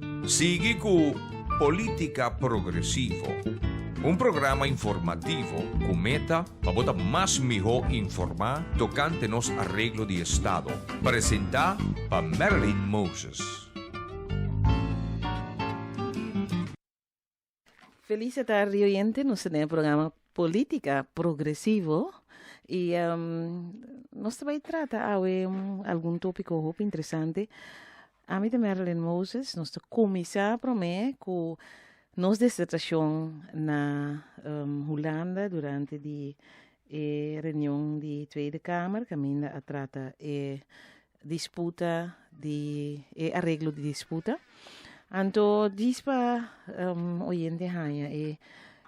Sigui ku Polítika Progresivo, un programa informativo ku meta pa bo ta mas mihó informá tokante nos areglo di estado, presentá pa Marilyn Moses. Feliz tardi oyente, nos ta den e programa Polítika Progresivo y nos ta bay trata awe algun tópiko hopi interesante. Ami ta Marilyn Moses, nos ta kuminsá promé ku nos disertashon na Hulanda durante di e reunion di Tweede Kamer kaminda a trata e disputa di e areglo di disputa. Anto djis pa oyente haña e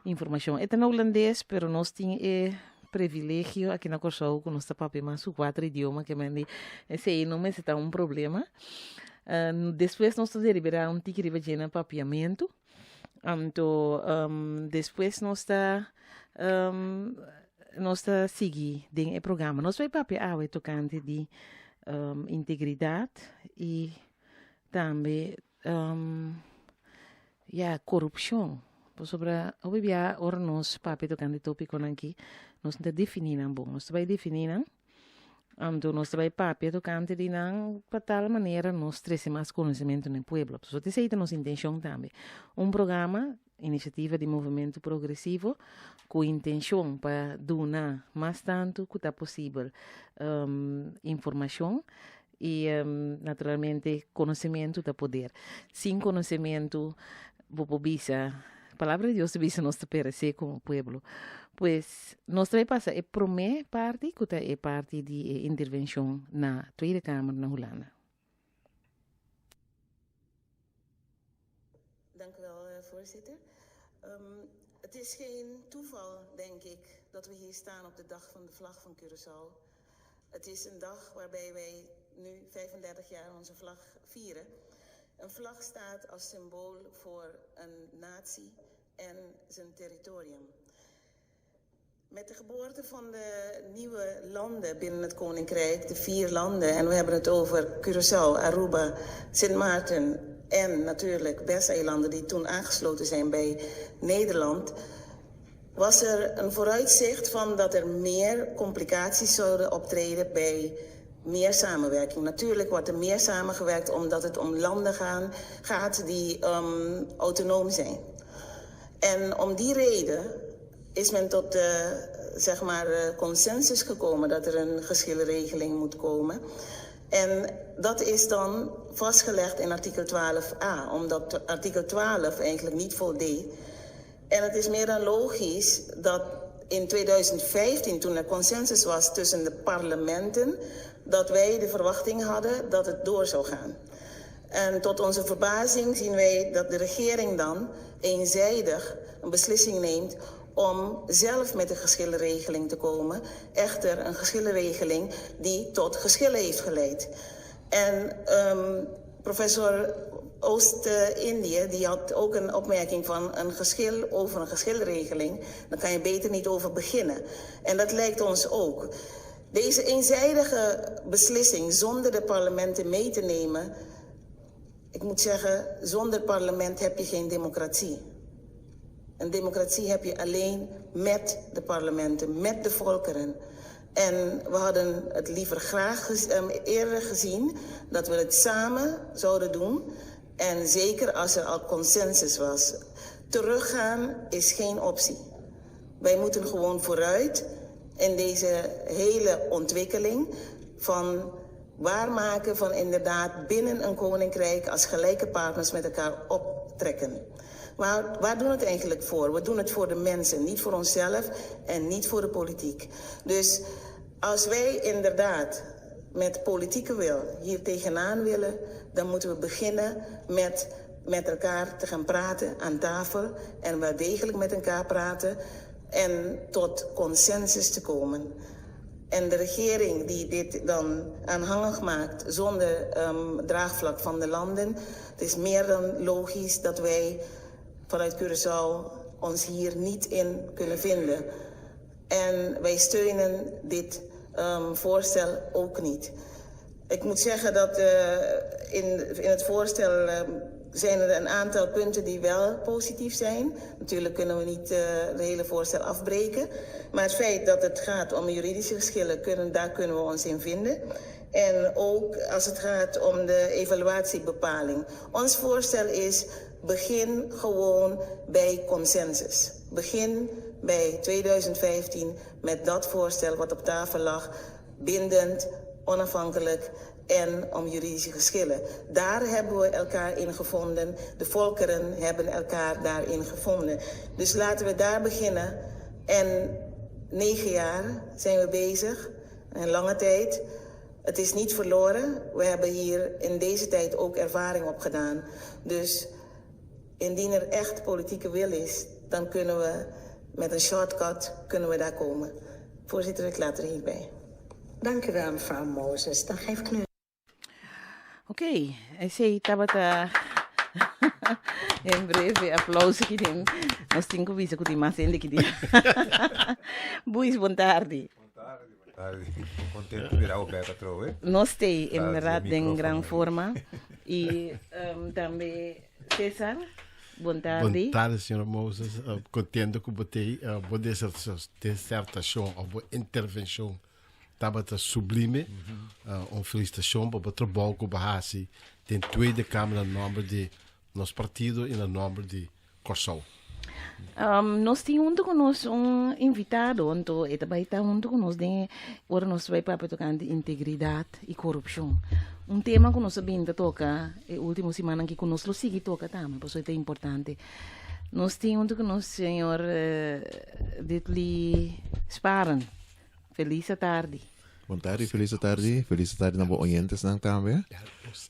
informashon. E ta na hulandes pero nos tin e privilegio aki na Kòrsou ku nos ta papia mas ku kuater idioma ke men di esei no mester ta un problema. Despues nos ta deliberá un tiki riba dje na papiamentu. Anto despues nos ta nos ta sigui den e programa. Nos bai papia awe tokante di integridat i tambe ya korupshon. Pasobra hopi bia ora nos papia tokante topikonan aki nos no ta definí nan bon. Nos ta bai definí nan. Anto nos ta bai papia tokante di nan pa tal manera nos trese mas konosementu na e pueblo. Pasobra esei ta nos intenshon tambe. Un programa, inisiativa di Movementu Progresivo, ku intenshon pa duna mas tantu ku ta posibel informashon i naturalmente konosementu ta poder. Sin konosementu bo por bisa, palabra di Dios ta bisa nos ta peresé komo pueblo. Pues nos ta bai pasa e promé parti ku ta e parti di e intervenshon na Tweede Kamer na Hulanda. Dank u wel, voorzitter. Het is geen toeval, denk ik, dat we hier staan op de dag van de vlag van Curaçao. Het is een dag waarbij wij nu 35 jaar onze vlag vieren. Een vlag staat als symbool voor een natie en zijn territorium. Met de geboorte van de nieuwe landen binnen het Koninkrijk, de vier landen, en we hebben het over Curaçao, Aruba, Sint Maarten en natuurlijk Bes-eilanden die toen aangesloten zijn bij Nederland, was er een vooruitzicht van dat er meer complicaties zouden optreden bij meer samenwerking. Natuurlijk wordt er meer samengewerkt omdat het om landen gaan, gaat die um, autonoom zijn. En om die reden is men tot de zeg maar, consensus gekomen dat er een geschillenregeling moet komen. En dat is dan vastgelegd in artikel 12a, omdat artikel 12 eigenlijk niet voldeed. En het is meer dan logisch dat in 2015, toen er consensus was tussen de parlementen, dat wij de verwachting hadden dat het door zou gaan. En tot onze verbazing zien wij dat de regering dan eenzijdig een beslissing neemt om zelf met een geschillenregeling te komen. Echter een geschillenregeling die tot geschillen heeft geleid. En um, professor Oost-Indië die had ook een opmerking van een geschil over een geschilregeling. Daar kan je beter niet over beginnen. En dat lijkt ons ook. Deze eenzijdige beslissing zonder de parlementen mee te nemen. Ik moet zeggen, zonder parlement heb je geen democratie. Een democratie heb je alleen met de parlementen, met de volkeren. En we hadden het liever graag eerder gezien dat we het samen zouden doen. En zeker als er al consensus was. Teruggaan is geen optie. Wij moeten gewoon vooruit in deze hele ontwikkeling van waarmaken van inderdaad binnen een koninkrijk als gelijke partners met elkaar optrekken. Maar waar doen we het eigenlijk voor? We doen het voor de mensen, niet voor onszelf en niet voor de politiek. Dus als wij inderdaad met politieke wil hier tegenaan willen, dan moeten we beginnen met met elkaar te gaan praten aan tafel en wel degelijk met elkaar praten en tot consensus te komen. En de regering die dit dan aanhangig maakt zonder um, draagvlak van de landen, het is meer dan logisch dat wij vanuit Curaçao ons hier niet in kunnen vinden. En wij steunen dit um, voorstel ook niet. Ik moet zeggen dat uh, In het voorstel zijn er een aantal punten die wel positief zijn. Natuurlijk kunnen we niet het hele voorstel afbreken. Maar het feit dat het gaat om juridische geschillen, daar kunnen we ons in vinden. En ook als het gaat om de evaluatiebepaling. Ons voorstel is: begin gewoon bij consensus. Begin bij 2015 met dat voorstel wat op tafel lag, bindend, onafhankelijk en om juridische geschillen. Daar hebben we elkaar in gevonden. De volkeren hebben elkaar daarin gevonden. Dus laten we daar beginnen. En 9 jaar zijn we bezig, een lange tijd. Het is niet verloren. We hebben hier in deze tijd ook ervaring opgedaan. Dus indien er echt politieke wil is, dan kunnen we met een shortcut kunnen we daar komen. Voorzitter, ik laat er hierbij. Dank u wel, mevrouw Mozes. Dan geef ik nu Oké, esei tabata en breve aplouso ku tin. Nos tin ku bisa ku tin mas hende ku tin. Buis, bon tardi. Kontentu di mira bo bèk atrobe. Nos ta en berdat den gran forma. I tambe Cesar, bon tardi. Bon tardi, señora Moses. Kontentu ku bo tin bo disertashon òf bo intervenshon tabata sublime. Un felisitashon pa bo trabou ku bo a hasi den Tweede Kamer na nòmber di nos partido i na nòmber di Kòrsou. Nos tin huntu ku nos un invitado, anto e ta bai ta huntu ku nos den ora nos bai papia tokante integridat i korupshon. Un tema ku nos a bin ta toka e último simannan aki ku nos lo sigui toka tambe pasobra e ta importante. Nos tin huntu ku nos señor Dudley Sparen. Felis tardi. Bon tardi, felis tardi. Felis tardi na bo oyentesnan tambe.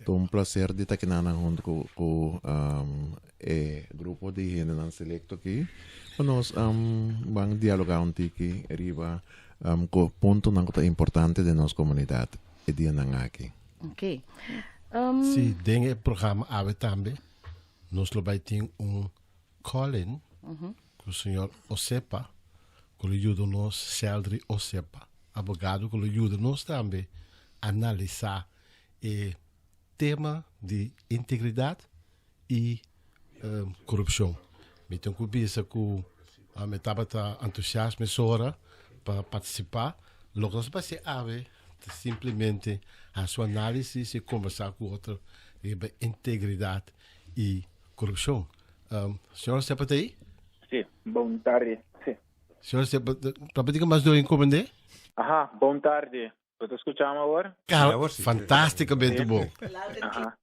Ta un plaser di ta akinan huntu ku e grupo di hendenan selekto aki. Pa nos ban dialogá un tiki riba ku puntonan ku ta importante den nos komunidat e dianan aki. Ok. Si, den e programa awe tambe nos lo bai tin un call-in ku señor Osepa, ku lo yuda nos, Sheldry Osepa, abogado ku lo yuda nos tambe analisá e tema di integridat i korupshon. Mi tin ku bisa ku mi tabata entusiasmo mesora pa partisipá. Loke nos a hasi awe ta simplemente hasi un análisis i kombersá ku otro riba integridat i korupshon. Señor Osepa ta ei? Si, bon tardi. Si. Señor Osepa, ta pidi mas dor encomendé? Aha, bon tardi. Bo ta skuchami awor? Claro, fantásticamente bon. Aha.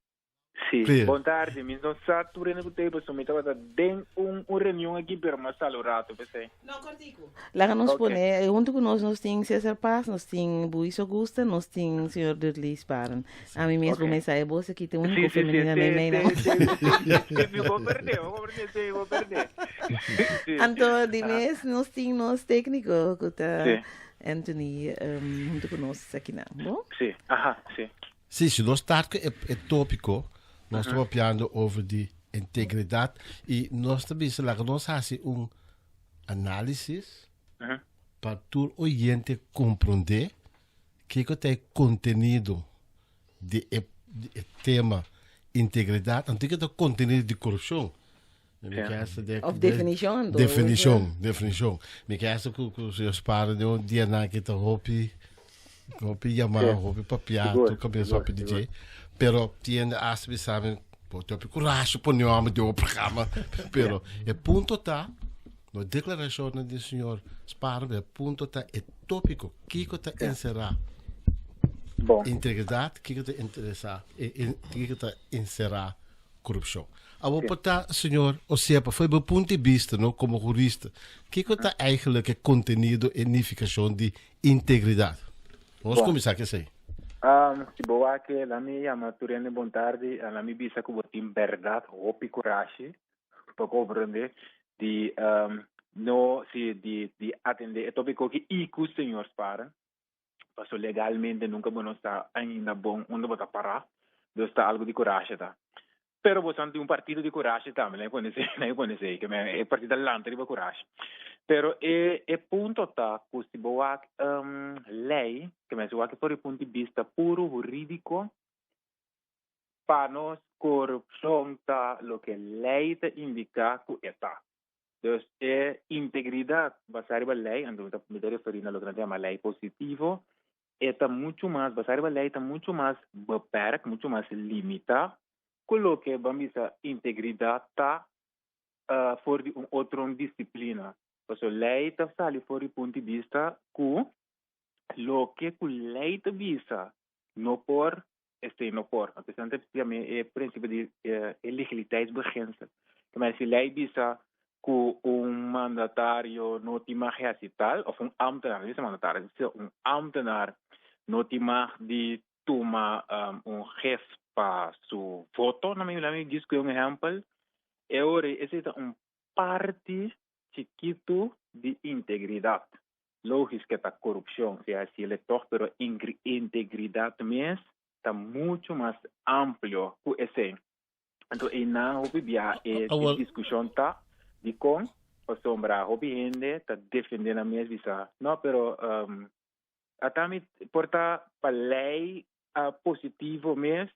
Si, Clear. Bon tardi. Mi no sa tur hende ku ta ei, pasobra mi tabata den un reunion aki, pero mi a sali un rato, p'esei. Laga nos Ok. pone, huntu ku nos, nos tin Cesar Paz, nos tin Buis Augusta, nos tin señor Dudley Sparen. Ami mes bo mensahe bos aki ta úniko femenina meimei nan. Si, mi bo perdé, bo perdé, si, bo perdé. Si. Anto di mes nos tin nos tékniko ku ta Anthony huntu ku nos aki nan, bo? Si, aha, si. Si, si nos start ku e tópiko, nos ta papiando over di integridat i nos ta bisa laga nos hasi un análisis pa tur oyente komprondé kiko ta e kontenido di e di e tema integridat anto kiko ta kontenido di korupshon. Mi ke hasta de Of definishon anto. Definishon, definishon. Mi ke hasta ku señor Sparen den un dianan aki ta hopi hopi yamá, hopi papiá, tur kabes hopi di dje. Pero tiende hasta bisa mi bo tin hopi kurashi pone hòmber den un programa. Pero e punto ta, no deklarashonnan di señor Sparen, pero e punto ta e tópiko, kiko ta enserá integridat, kiko ta interesá, kiko ta enserá korupshon. Awor por ta, señor Osepa, fo'i bo punto di bista, no, komo hurista, kiko ta eigenlijk e kontenido e nifikashon di integridat? Nos kuminsá ku esei. Si bo wak, la mi yama tur hende bon tardi, la mi bisa ku bo tin bèrdat hopi kurashi pa komprondé di no si di di atendé e tópiko aki i ku señor Sparen. Paso legalmente nunka bo no sa ainda bon unda bo ta pará, dus ta algu di kurashi ta. Pero bo san tin un partido di kurashi tambe, laga mi pone esei, laga mi pone esei, ke men e partido ta lanta riba kurashi. Pero e e punto ta ku si bo wak lei, ke men si bo wak for di punto di bista puru hurídiko. Pa nos korupshon ta loke lei ta indiká ku e ta. Dus e integridat basá riba lei, anto mi ta mi ta referí na loke nan ta yama lei positivo, e ta muchu mas basá riba lei ta muchu mas beperk, muchu mas limitá ku loke ban bisa integridat ta for di un otro disiplina. Pasobra lei ta sali for di punto di bista ku loke ku lei ta bisa no por esei no por. Anto esei nan ta yama e prinsipio di e legaliteitsbeginsel. Ke men si lei bisa ku un mandatario no tin mag di hasi tal òf un ámtenar, no bisa mandatario, bisa un ámtenar no tin mag di tuma un gif pa su voto, na mi na mi djis ku un ehèmpel, e ora esei ta un parti chikitu di integridat. Logisch ke ta korupshon si hasiel e tòg, pero integridat mes ta muchu mas amplio ku esei. Anto einan hopi biaha e diskushon ta dikon pasobra hopi hende ta defende nan mes bisa no pero ata mi por ta pa lei positivo mes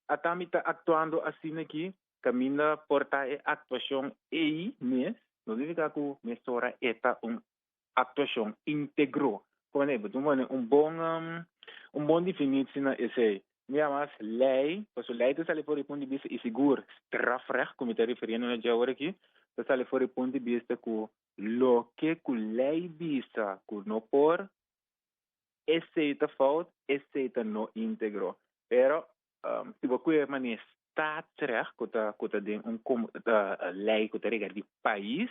ata mi ta aktuando asina aki kaminda por ta e aktuashon ei mes no significa ku mesora e ta un aktuashon íntegro. Pone, bo tin pone un bon un bon definitsie na esei. Mi amas lei, pasobra lei ta sali for di punto di bista i sigur strafrecht ku mi ta refiriendo na dje awor aki, ta sali for di punto di bista ku loke ku lei bisa ku no por, esei ta fout, esei ta no íntegro. Pero si bo kue manera staatsrecht ku ta ku ta den un lei ku ta regla di pais,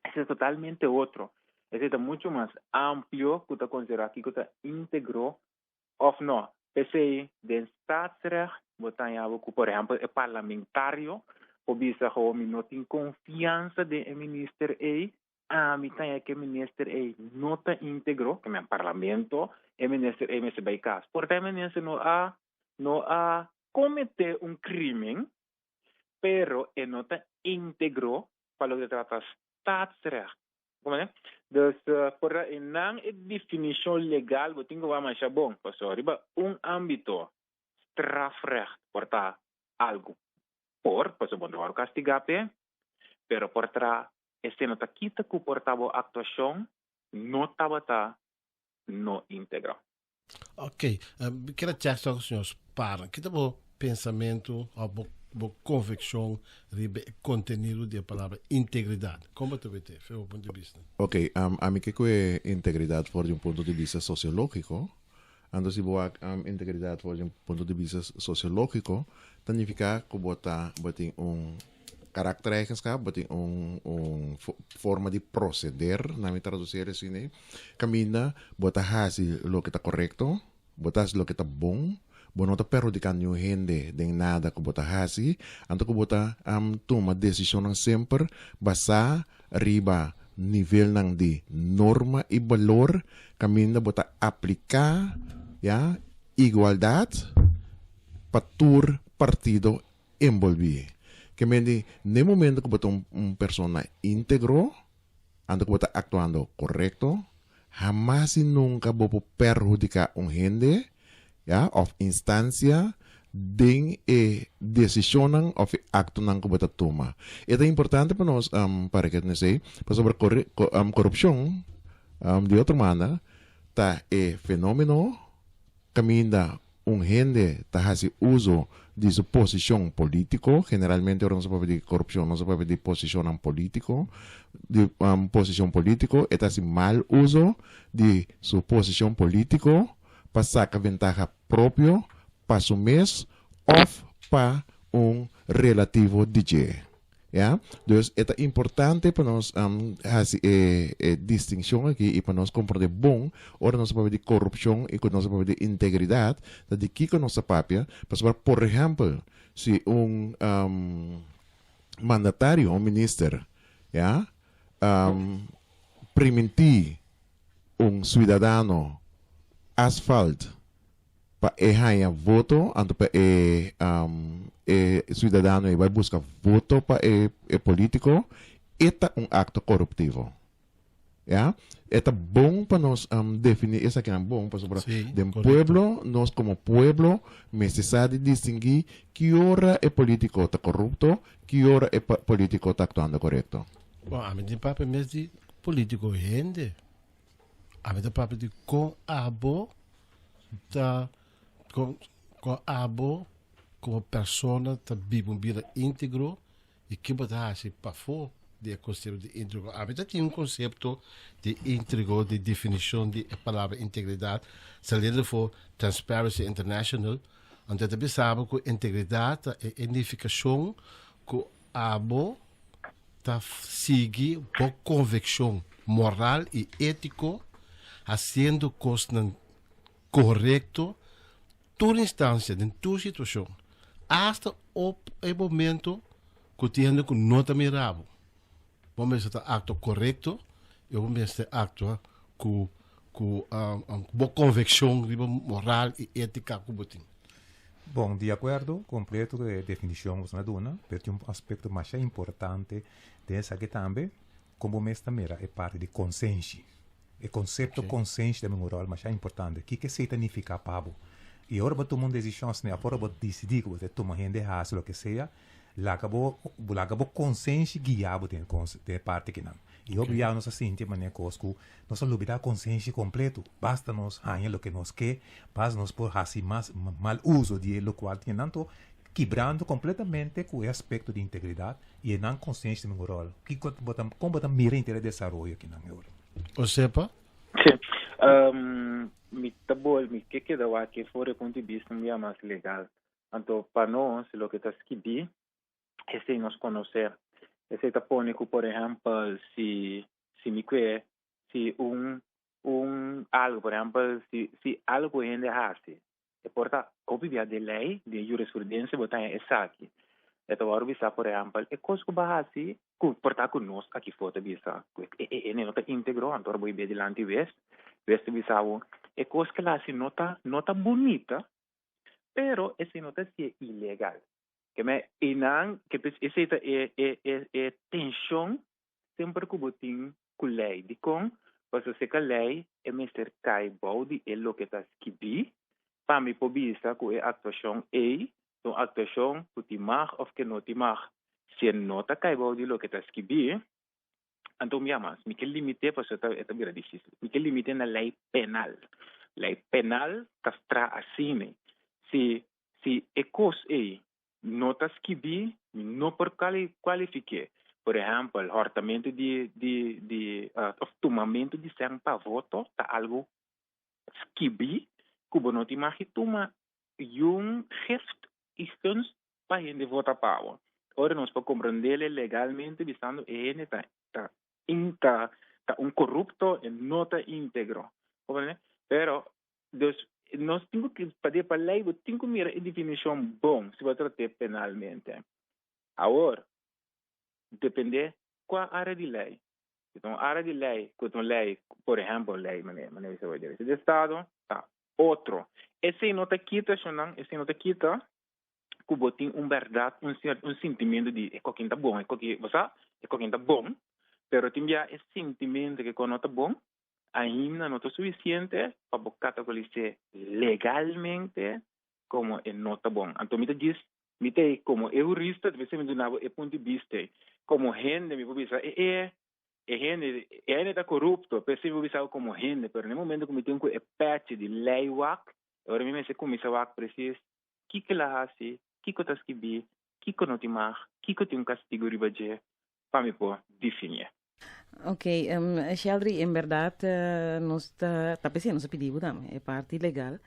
Esei ta totalmente otro. Esei ta mucho mas amplio ku ta konsiderá kiko ta íntegro òf no. P'esei den staatsrecht bo ta haña bo ku por ehèmpel e parlamentario por bisa ho mi no tin konfiansa den e minister ei, ami ta haña ku e minister ei no ta íntegro, ke men parlamento e minister ei mester bai kas. Por ta e minister no a no a kometé un krímen pero e no ta íntegro pa loke ta trata staatsrecht. Comprende? Dus por e nan e definicion legal bo tin cu wak masha bon, pasobra riba un ambito strafrecht por ta algo por, pasobra bo no ta worde castiga p'e, pero por tra esei no ta kita cu por ta bo actuacion no tabata no integro. Ok, mi kier a check so ku señor Sparen. Kita bo pensamentu of bo bo konvikshon riba e kontenido di e palabra integridat? Kon bo ta wete, fe bo punto di bista? Ok, ami ke ku e integridat for di un punto di bista sosiológiko. Anto si bo wak integridat for di un punto di bista sosiológiko, ta nifiká ku bo ta bo tin un karaktereigenschap, bo tin un un forma di proseder, na mi tradusi e asina, kaminda bo ta hasi loke ta korekto, bo ta hasi loke ta bon, bo no ta perhudiká niun hende den nada ku bo ta hasi, anto ku bo ta tuma desishonnan semper basá riba nivelnan di norma i balor kaminda bo ta apliká, ya, igualdat pa tur partido enbolbí. Ke men di, n'e momento ku bo ta un persona íntegro, anto ku bo ta aktuando korekto, hamas i nunka bo por perhudiká un hende, ya, òf instansia den e desishonnan òf e aktonan ku bo ta tuma. E ta importante pa nos para ke esei, pasobra korupshon, di otro banda, ta e fenómeno kaminda un hende ta hasi uso di su posishon polítiko, generalmente ora nos a papia di korupshon nos a papia di posishonnan polítiko, di posishon polítiko, e ta hasi mal uso di su posishon polítiko pa saka ventaha propio pa su mes òf pa un relativo di dje. Ya, dus e ta importante pa nos hasi e e distincion aki y pa nos comprende bon ora nos ta papia di corupcion y cu nos ta papia di integridad ta di kico nos ta papia, pasobra por ehempel si un mandatario, un minister, ya, priminti un ciudadano asfalt pa e haña voto, anto pa e e ciudadano ei bai busca voto pa e e politico, e ta un acto coruptivo. Ja? E ta bon pa nos defini esakinan bon, pasobra Sí, den korekto. pueblo, nos komo pueblo mester sa di distinguí ki ora e polítiko ta korupto, ki ora e polítiko ta aktuando korekto. Bon, ami tin papia mes di polítiko hende. Ami ta papia di kon abo ta, kon, kon abo komo persona ta biba un bida íntegro I ke bo ta hasi pafó di e konsepto di íntegro? Ami ta tin un konsepto di íntegro, di definishon di e palabra integridat, saliendo for Transparency International, anto e ta bisa bo ku integridat ta e identifikashon ku abo ta sigui bo konvikshon moral i étiko, hasiendo kosnan korekto tur instansia, den tur situashon, asta op e momento ku tin hende ku no ta mira bo. Bo mester ta aktua korekto i bo mester aktua ku ku bo konvikshon riba moral i étika ku bo tin. Bon, di akuerdo kompleto ku e definishon ku bo a duna, pero tin un aspekto masha importante den esaki tambe, Kon bo mes ta mira e parti di konsenshi? E konsepto konsenshi ta bin un ròl masha importante. Kiko esei ta nifiká pa bo? I ora bo tuma un desishon asina, òf ora bo disidí ku bo ta tuma hende hasi loke sea, laga bo laga bo konsenshi guia bo den e parti akinan. I hopi bia nos a sinti manera kos ku nos a lubidá konsenshi kompleto. Basta nos haña loke nos ke, basta nos por hasi mas mal uso di e lokual tin. Anto kibrando kompletamente ku e aspekto di integridat i e nan konsenshi ta un ròl. Kiko bo ta, kon bo ta mira henter e desaroyo akinan e ora? Osepa? Sí. Mi ta bol, mi ke keda wak e for e punto di bista un bia mas legal. Anto pa nos loke ta skibí, esei nos konosé. Esei ta pone ku por ehèmpel si si mi kue si un un algu, por ehèmpel si si algu ku hende hasi E por ta hopi bia den lei, den jurisprudensia bo ta haña esaki. E ta wòrdu bisa, por ehèmpel, e kos ku bo a hasi ku por ta ku nos aki for ta bisa ku e e hende no ta íntegro, anto ora bo hib'é dilanti wes, wes ta bisa bo e kos ku el a hasi no ta no ta bunita, pero esei no ta hasié ilegal. Ke me einan ke esei ta e e e e tenshon semper ku bo tin ku lei. Dikon? Pasobra si e ka lei, e mester kai bou di e loke ta skibí pa mi por bisa ku e aktuashon ei ta un aktuashon ku tin mag òf ke no tin mag. Si e no ta kai bou di loke ta skibí, anto mi mas mi ke limit'é pasobra e ta bira difísil. Mi ke limit'é na lei penal. Lei penal ta stra asina. Si si e kos ei no ta skibí, mi no por kualifik'é. Por ehèmpel, hòrtamentu di di di òf tumamentu di sèn pa voto ta algu skibí ku bo no tin mag di tuma yun gift i gunst pa hende vota pa bo. Ora nos por komprondé legalmente bisando e hende ta ta ta ta un korupto, e no ta íntegro. Komprondé? Pero Dus nos tin ku pa pa lei bo tin ku mira e definishon bon si bo trat'é penalmente. Awor, dependé kua área di lei. Si ta un área di lei ku ta un lei, por ehèmpel un lei manera manera bisa bo derecho di estado, ta otro. Esei no ta kita shonnan, esei no ta kita ku bo tin un bèrdat, un sierto un sintimentu di e kokin ta bon, e koki, bo sa, e kokin ta bon, pero tin bia e sintimentu ku e kos no ta bon, Ainda no ta sufisiente pa bo katagolis'é legalmente komo e no ta bon. Anto mi ta djis, mi ta ei komo e hurista, ta bisa mi duna bo e punto di bista ei. Komo hende mi por bisa e e e hende e hende ta korupto, p'esei mi por bisa bo komo hende, pero na e momento ku mi tin ku e pèchi di lei wak, e ora mi mester kuminsá wak presis kiko el a hasi, kiko ta skibí, kiko no tin mag, kiko tin un kastigu riba dje, pa mi por definié. Ok, um, Sheldry, en berdad nos ta, ta p'esei nos a pidi bo tambe e parti legal,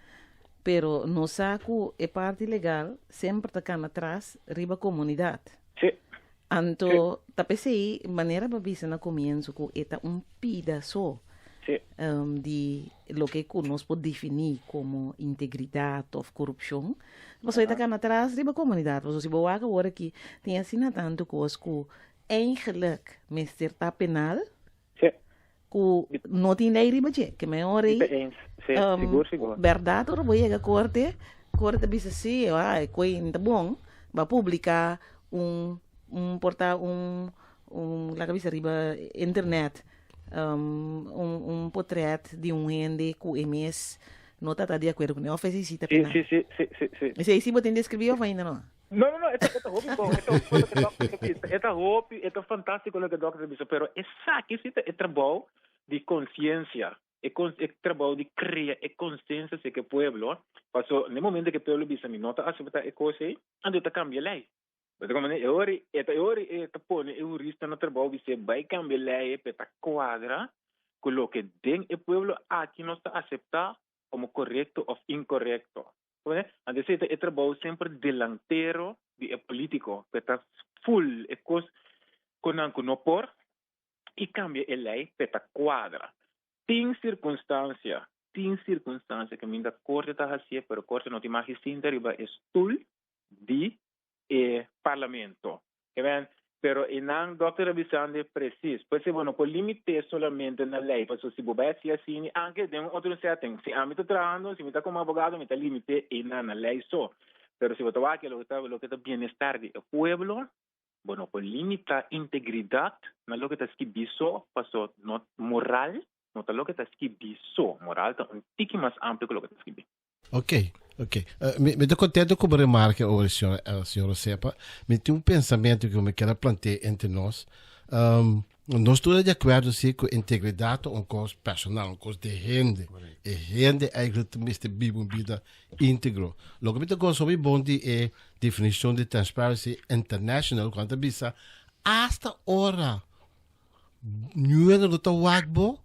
pero nos sa ku e parti legal semper ta kana tras riba komunidat. Sí. Anto ta p'esei manera bo a bisa na komienso ku e ta un pida so Sí. di loke ku nos por definí komo integridat òf korupshon, pasobra e ta kana tras riba komunidat. Pasobra si bo wak awor aki tin asina tantu kos ku Eigenlijk mester ta penal Sí. ku no tin lei riba dje. Ke mehor Mi ei ta eens. Sí, sigur, sigur. bèrdat ora bo yega korte, korte ta bisa sí, ah, e koe ta bon, bo a publiká un un por ta un un laga bisa riba internet. Um, un, un potret di un hende ku e mes no ta ta di akuerdo kuné. Òf esei sí ta pena? Sí, sí, sí, sí, sí. Esei sí bo tin deskribí òf ainda no? No, no, no, e ta, e ta hopi bon, e ta hopi bon loke dòkter ta bisa. E ta hopi, e ta fantástiko loke dòkter ta bisa, pero esaki sí ta e trabou di konsiensia, e kon, e trabou di krea e konsensia serka e pueblo, paso na e momento ku e pueblo bisa mi no ta aseptá e kos ei, anto e ta kambia lei. Bo ta comprende? E ora e ta e ora e ta pone e hurista na trabou bis'é bai cambia ley p'e ta cuadra cu loke den e pueblo aki nos ta acepta como corecto of incorecto. Comprende? Anto esey ta e trabou semper delantero di e politico p'e ta full e cos cu nan cu no por y cambia e ley p'e ta cuadra. Tin circunstancia, tin circunstancia caminda corte ta hacié pero corte no tin mag di sinta riba e stoel di e parlamento. Amen. Pero e nan dokter a bisande precies. Pues bo no por limite solamente na ley. Paso si bo bai haci asini, anke den un otro setting. Si ami ta trahando, si mi ta como abogado, mi ta limite e nan na ley so. Pero si bo ta wak loke ta loke ta bienestar di e pueblo, bo no por limita integridad na loke ta skibi so, paso no moral no ta loke ta skibi so. Moral ta un tiki mas amplio ku loke ta skibi. Ok, ok. Uh, mi, mi ta contento cu bo remarke over, señor, uh, señor Osepa. Mi tin un pensamiento cu mi quier plantea entre nos. Um, nos tur de acuerdo sí cu integridad ta un cos personal, un cos de hende. E hende eigenlijk tenminste biba un vida íntegro. Loke mi ta goza hopi bon di e definicion di Transparency International, cuando ta bisa hasta ora nueve no ta wak bo,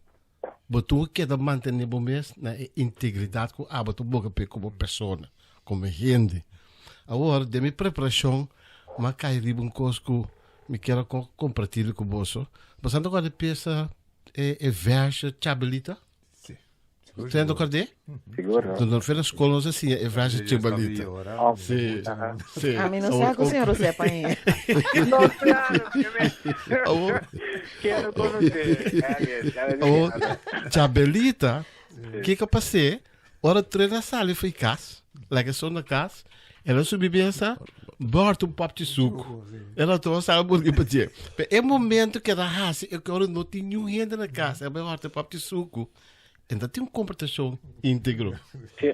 Bo tur keda mantené bo mes na e integridat ku abo ta boga p'e komo persona, komo hende. Awor, den mi preparashon, m'a kai riba un kos ku mi kier a kompartí ku boso. Boso ta kòrda piensa e e vèrsio Chabelita? Sí. Ustedes no kòrd'é? Sigur. Nos fue na skol nos a siña e vèrsio Chabelita. Sí, sí. Ami no sa ku señor José pa hende. No, claro. Awor, Quiero conocer. Awor, Chabelita, kiko pas'é? Ora tren a sali fo'i kas, laga son na kas, el a subi mesa, bòrta un pòp di suku. El a tuma sal burgui pa dje. Pero e momento ku el a hasi, e ora no tin niun hende na kas, el bai hòrta e pòp di suku. E ta tin un komportashon íntegro. Sí,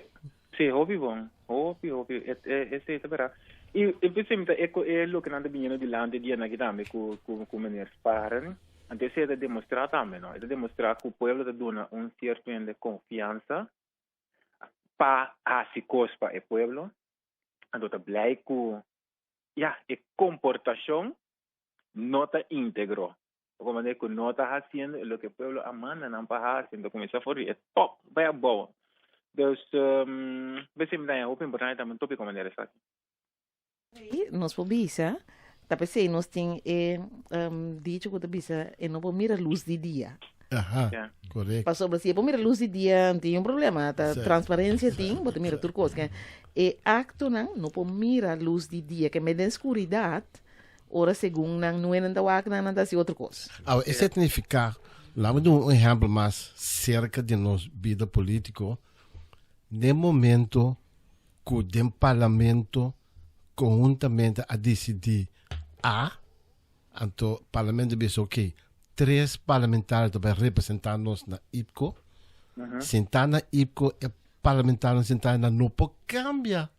sí, hopi bon. Hopi, hopi. Esei ta berdad. I e pensé mi ta e e loke nan ta biniendo dilanti dia nan aki tambe ku ku ku meneer Sparen. Anto esei ta demostrá tambe, no? E ta demostrá ku pueblo ta duna un sierto hende konfiansa pa hasi kos pa e pueblo. Anto ta blei ku, ya, e komportashon no ta íntegro. Bo manera ku no ta hasiendo e loke pueblo a manda nan pa hasi, anto kuminsá for di e top bai abou. Dus, p'esei mi ta haña hopi importante tambe un tópiko manera esaki. Sí, nos por bisa, ta p'esei nos tin e dicho ku ta bisa e no por mira lus di dia. Aha, Ja. korekto. Pasobra si e por mira lus di dia tin un problema, ta transparensia tin, bo ta mira tur kos. E aktonan no por mira lus di dia, ke mende den skuridat Ora segun nan nuenan ta wak nan, nan ta hasi otro kos. Awe, esei ta nifiká, laat mi duna un ehèmpel mas serka di nos bida polítiko, den momento ku den parlamento konhuntamente a disidí A, anto parlamento a bisa oke, tres parlamentario ta bai representá nos na IPKO, sentá na IPKO e parlamentarionan sentá nan no por kambia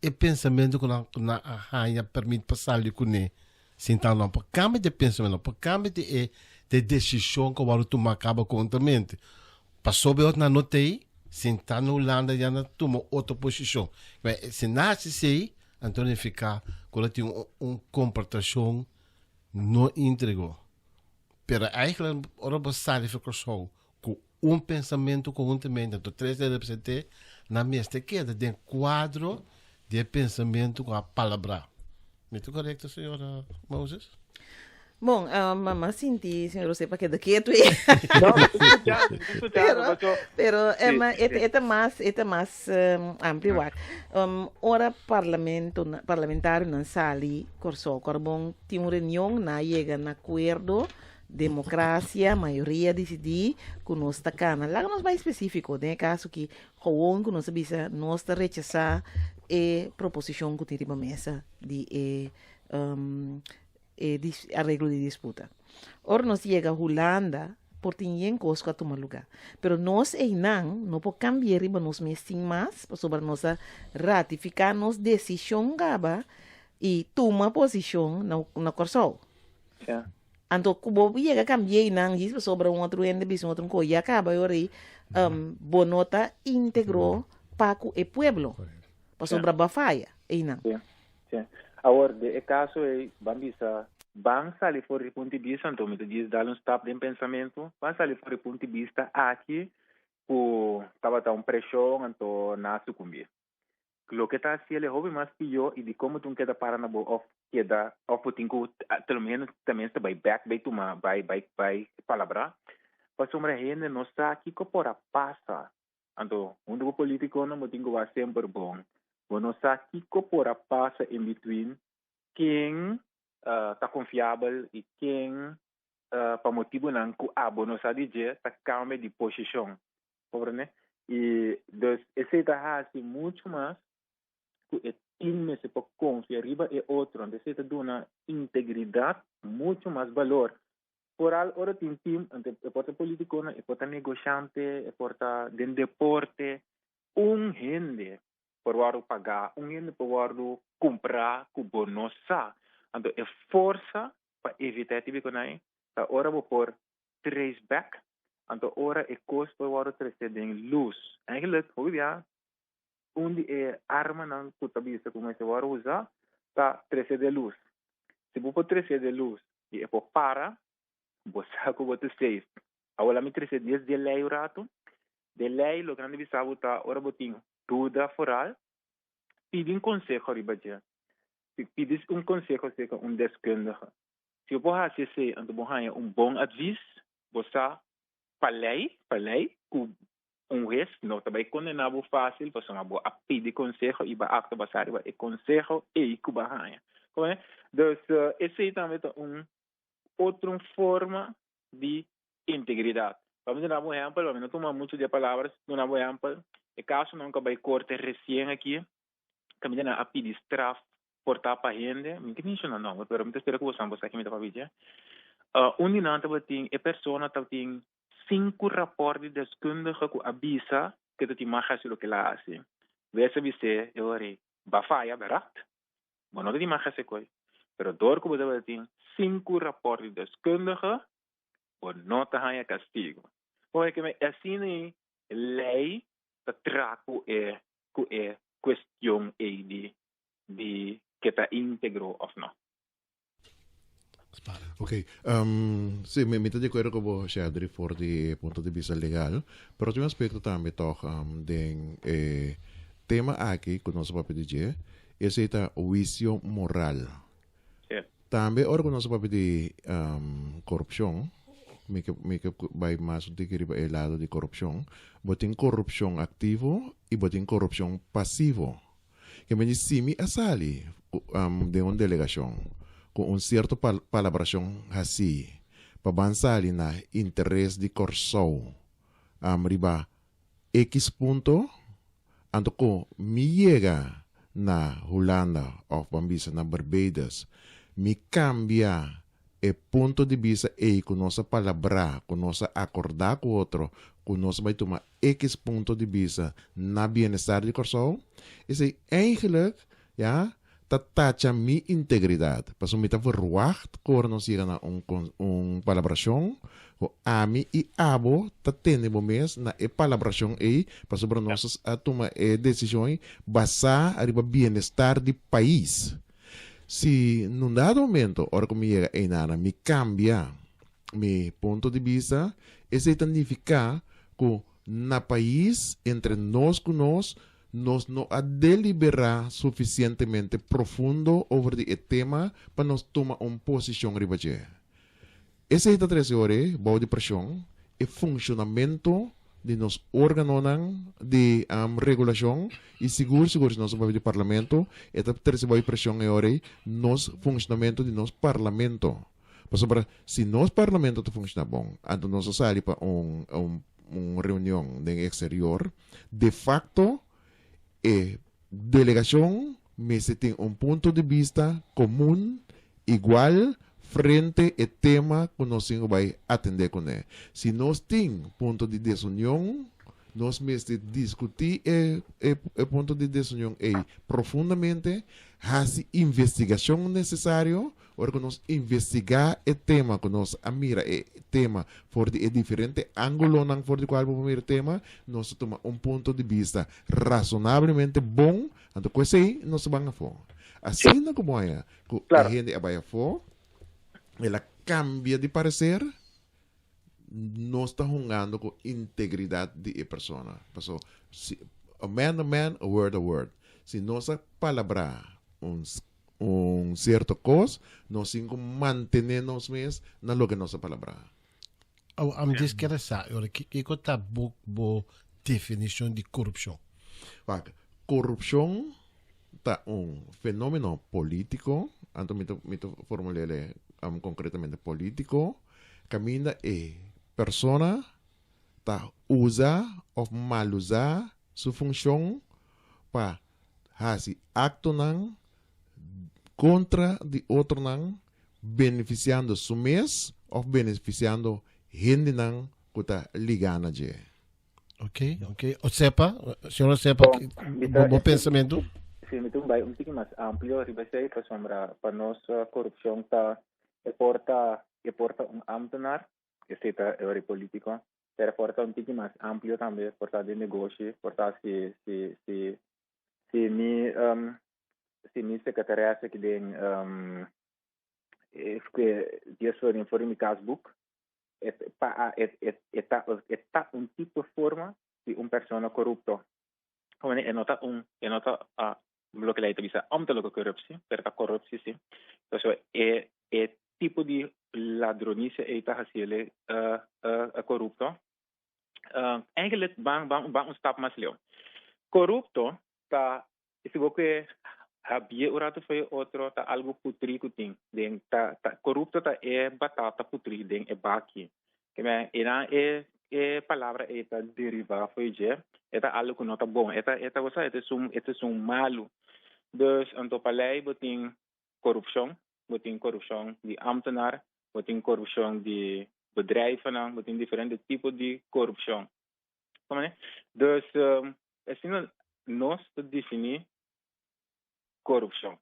e pensamentu ku nan nan a haña permit pa sali kuné sin ta nan por kambia di pensamentu, nan por kambia di e di desishon ku a wòrdu tumá kaba konhuntamente. Pasobra e otro nan no ta ei, sin ta na Hulanda ya nan tuma otro posishon. Si nan hasi esei, anto nifiká ku nan tin un un komportashon no íntegro. Pero eigentlik ora bo sali for Kòrsou ku un pensamentu konhuntamente, anto tres ta represent'é, nan mester keda den kuadro di e pensamentu ku a palabrá. Mi ta korekto, señora Moses? Bon, m'a sinti señor José pa keda ketu ei. No, mi ta skuchando, mi ta skuchando, Pero, paso. pero Sí, e sí. e ta mas, e ta mas amplio wak. Ora parlamento, parlamentarionan sali Kòrsou, Kòrbon tin un reunion, nan a yega na akuerdo Democracia, mayoria dicidi cu nos ta cana. Laga nos bay specifico, den e caso aki, gewoon cu nos a bisa nos ta rechasa e proposicion cu tin riba mesa di e e areglo di disputa. Ora nos yega Hulanda, Por tin yen kos ku a tuma lugá. Pero nos einan no por kambia riba nos mes sin mas, pasobra nos a ratifiká nos desishon kaba i tuma posishon na na Kòrsou. Anto ku bo yega kambia einan djis pasobra un otro hende bisa un otro kos, ya kaba e ora ei bo no ta íntegro pa ku e pueblo, pasobra bo a faya einan. Sí. Awor, den e kaso ei, ban bisa, ban sali for di punto di bista, anto mi ta djis dal un stap den pensamentu, ban sali for di punto di bista aki ku tabata un preshon, anto nan a sukumbí. Loke ta hasiel e hopi mas pió i dikon bo tin keda para na bo òf keda òf bo tin ku te lo menos ta mester bai bèk bai tuma bai bai bai palabrá, pasobra hende no sa kiko por a pasa. Anto, huntu ku politikonan bo tin ku wak semper bon. Bo no sa kiko por a pasa in between, ken ta konfiabel i ken pa motibunan ku abo no sa di dje ta kambia di posishon. Komprende? I dus esei ta hasi muchu mas ku e tin mester por konfia riba e otro. Anto esei ta duna integridat muchu mas balor. Foral ora tin team, anto e por ta politiconan, e por ta negoshante, e por ta den deporte. Un hende por wòrdu pagá, un hende por wòrdu kumprá ku bo no sa. Anto e forsa pa evitá e tipo nan ei ta ora bo por trace back, anto ora e kos por wòrdu trese den lus. Eigenlijk, hopi bia un di e armanan ku ta bisa ku mester wòrdu usá ta trese den lus. Si bo por trese den lus i e por para, bo sa ku bo ta safe. Awor laat mi trese dies di e lei un ratu. De lei loke nan ta bisa bo ta ora bo tin duda foral, pidi un konseho riba dje. Pidi un konseho serka un deskundige. Si bo por hasi esei anto bo haña un bon advis, bo sa pa lei, pa lei ku un hues no ta bai kondená bo fásil pasobra bo a pidi konseho i bo a aktua basá riba e konseho ei ku bo a haña. Komo Dus esei tambe ta un otro forma di integridat. Pa mi duna bo un ehèmpel, pa mi no tuma muchu di e palabras, duna bo ehèmpel, e kasonan ku a bai korte resien aki, kaminda nan a pidi straf por ta pa hende, mi no ke menshona nòmber, pero mi ta spera ku bo sa bo sa ke mi ta papia dje. Un di nan tabatin, e persona tabatin sinku rapòrt di deskundige ku a bisa ku e ta tin mag hasi loke el a hasi. Wes a bis'é e ora ei, Bo a faya, bèrdat? Bo no ta tin mag hasi koi. Pero dor ku bo tabatin sinku rapòrt di deskundige, bo no ta haña kastigu. Por ke asina ei lei ta traha ku e ku e kuestion ei di di ke ta íntegro òf no. Ok, um, sí, mi, mi ta di acuerdo cu bo, Shadri, for di punto di vista legal, pero tin un aspecto tambe toch um, den e tema aki cu nos a papia di dje, esey ta huicio moral. Sí. Tambe ora cu nos a papia di um, corupcion, mi ke, mi ke bai mas un tiki riba e lado di corupcion, bo tin corupcion activo y bo tin corupcion pasivo. Ke men di si mi a sali den un delegashon ku un sierto palabrashon hasí pa ban sali na interes di Kòrsou riba ekis punto, anto ku mi yega na Hulanda òf ban bisa na Barbados mi kambia E punto di bista ei ku nos a palabrá, ku nos a akordá ku otro, ku nos a bai tuma ekis punto di bista na bienestar di Kòrsou, esei eigenlijk, ya, ta tacha mi integridat. Pasobra mi ta verwagt ku ora nos yega na un un palabrashon, ku ami i abo ta tene bo mes na e palabrashon ei, pasobra nos a tuma e desishon ei basá riba bienestar di pais. Si nun dado momento, ora ku mi yega einana, mi kambia mi punto di bista, esei ta nifiká ku na pais, entre nos ku nos, nos no a deliberá sufisientemente profundo over di e tema pa nos tuma un posishon riba dje. Esei ta trese ora e bou di preshon e funshonamentu di nos órganonan di regulashon i sigur sigur si nos ta papia di parlamento e ta trese bou di preshon e ora ei nos funshonamentu di nos parlamento. Pasobra si nos parlamento ta funshoná bon anto nos a sali pa un un reunion den eksterior de fakto e delegashon mester tin un punto di bista komun igual. frente e tema ku nos tin ku bai atendé kuné. Si nos tin punto di desunion, nos mester diskutí e e e punto di desunion ei profundamente, hasi investigashon nesesario. Ora ku nos investigá e tema, ku nos a mira e tema for di e diferente ángulonan for di kual bo por mira e tema, nos ta tuma un punto di bista rasonablemente bon, anto ku esei nos ta ban afó. Asina ku bo haña ku e hende a bai afó, el a kambia di pareser, nos ta hungando ku integridat di e persona. Paso si a man a man, a word a word. Si nos a palabrá un un cierto cos, nos tin cu mantene nos mes na loke nos a palabrá. Awo, ami djis kere sa, e ora, kiko ta bo bo definicion di corupcion? Wak, corupcion ta un fenomeno politico, anto mi ta mi ta formulele concretamente politico, caminda e persona ta usa of malusa su funcion pa hasi aktonan kontra di otronan benefisiando su mes òf benefisiando hendenan ku ta ligá na dje. Ok, ok. Osepa, señor Osepa, bo, bo pensamentu? Si, mi ta bai un tiki mas amplio riba esei pasobra pa nos korupshon ta e por ta e por ta un ámtenar, esei ta e ora polítiko, pero por ta un tiki mas amplio tambe, por ta den negoshi, por ta si si si si mi um, si mi secretaresse ki den um, ke dies voor voor mi kasboek, et pa et et et ta et ta un tipo forma di un persona corrupto. Como e no ta un e no ta uh, loke lei ta bisa ambtelijke corruptie, pero ta corruptie si. So e e tipo di ladronicia ei ta hasiele uh, uh, corrupto. Eigenlijk ban ban ban un stap mas leu. Corrupto ta si bo ke habie un rato fo'i otro ta algo putri ku tin den ta ta corrupto ta e batata putri den e baki. Ke men e nan e e palabra ei ta deriva fo'i dje, e ta algo ku no ta bon, e ta e ta bo sa e ta esun e ta esun malu. Dus anto pa lei bo tin korupshon, bo tin korupshon di ambtenaar, bo tin korupshon di bedrijvennan, bo tin diferente tipo di korupshon. Komprende? Dus asina nos ta definí korupshon.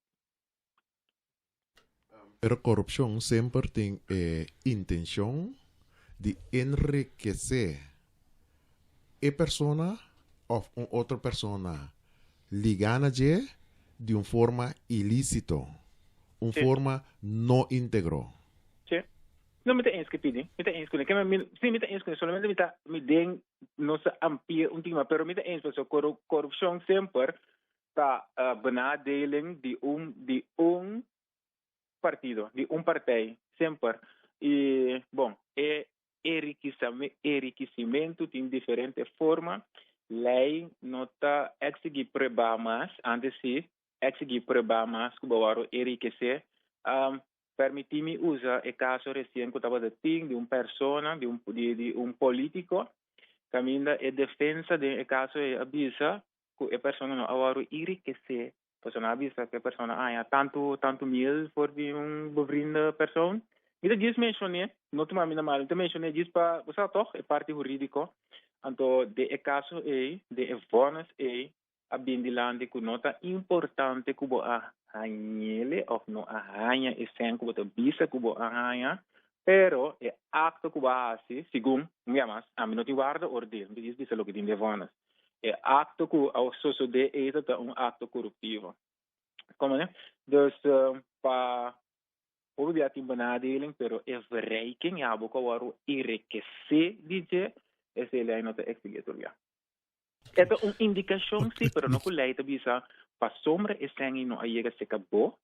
Pero korupshon semper tin e intenshon di enrikesé e persona òf un otro persona ligá na dje di un forma ilísito, un forma no íntegro. Sí. No, mi ta eens ku pidi. Mi ta eens kuné. Ke mi, sí, mi ta eens kuné. Solamente mi ta, mi den nos a amplia un tiki mas, pero mi ta eens pasobra korupshon semper ta benadeling di un di un partido, di un partij, semper. I bon, e enrikisimentu tin diferente forma. Lei no ta eksigí prueba mas, antes si eksigí prueba mas ku bo wòrdu enrikesé. Permití mi usa e kaso resien ku tabata tin di un persona, di un di un polítiko, kaminda e defensa den e kaso ei a bisa ku e persona no a wòrdu enrikesé, pasobra nan a bisa ku e persona a haña tantu tantu mil for di un bevriende persoon. Mi ta djis menshoné, no tuma mi na mal, mi ta menshoné djis pa bo sa tòg e parti hurídiko. Anto den e kaso ei, den e vònes ei a bin dilanti ku no ta importante ku bo a hañ'ele òf no a haña e sèn ku bo ta bisa ku bo a haña, pero e akto ku bo a hasi, segun, un bia mas, ami no tin warda oordeel, mi ta djis bisa loke tin den vònes. E acto cu a sosode ei ta un acto coruptivo. Como ne? Dus pa hopi bia tin benadeling, pero e verrijking, ya bo cu a worde enriquece di dje, esey ley no ta exige tur bia. E ta un indicacion si, pero no cu ley ta bisa pasobra esey no a yega cerca bo,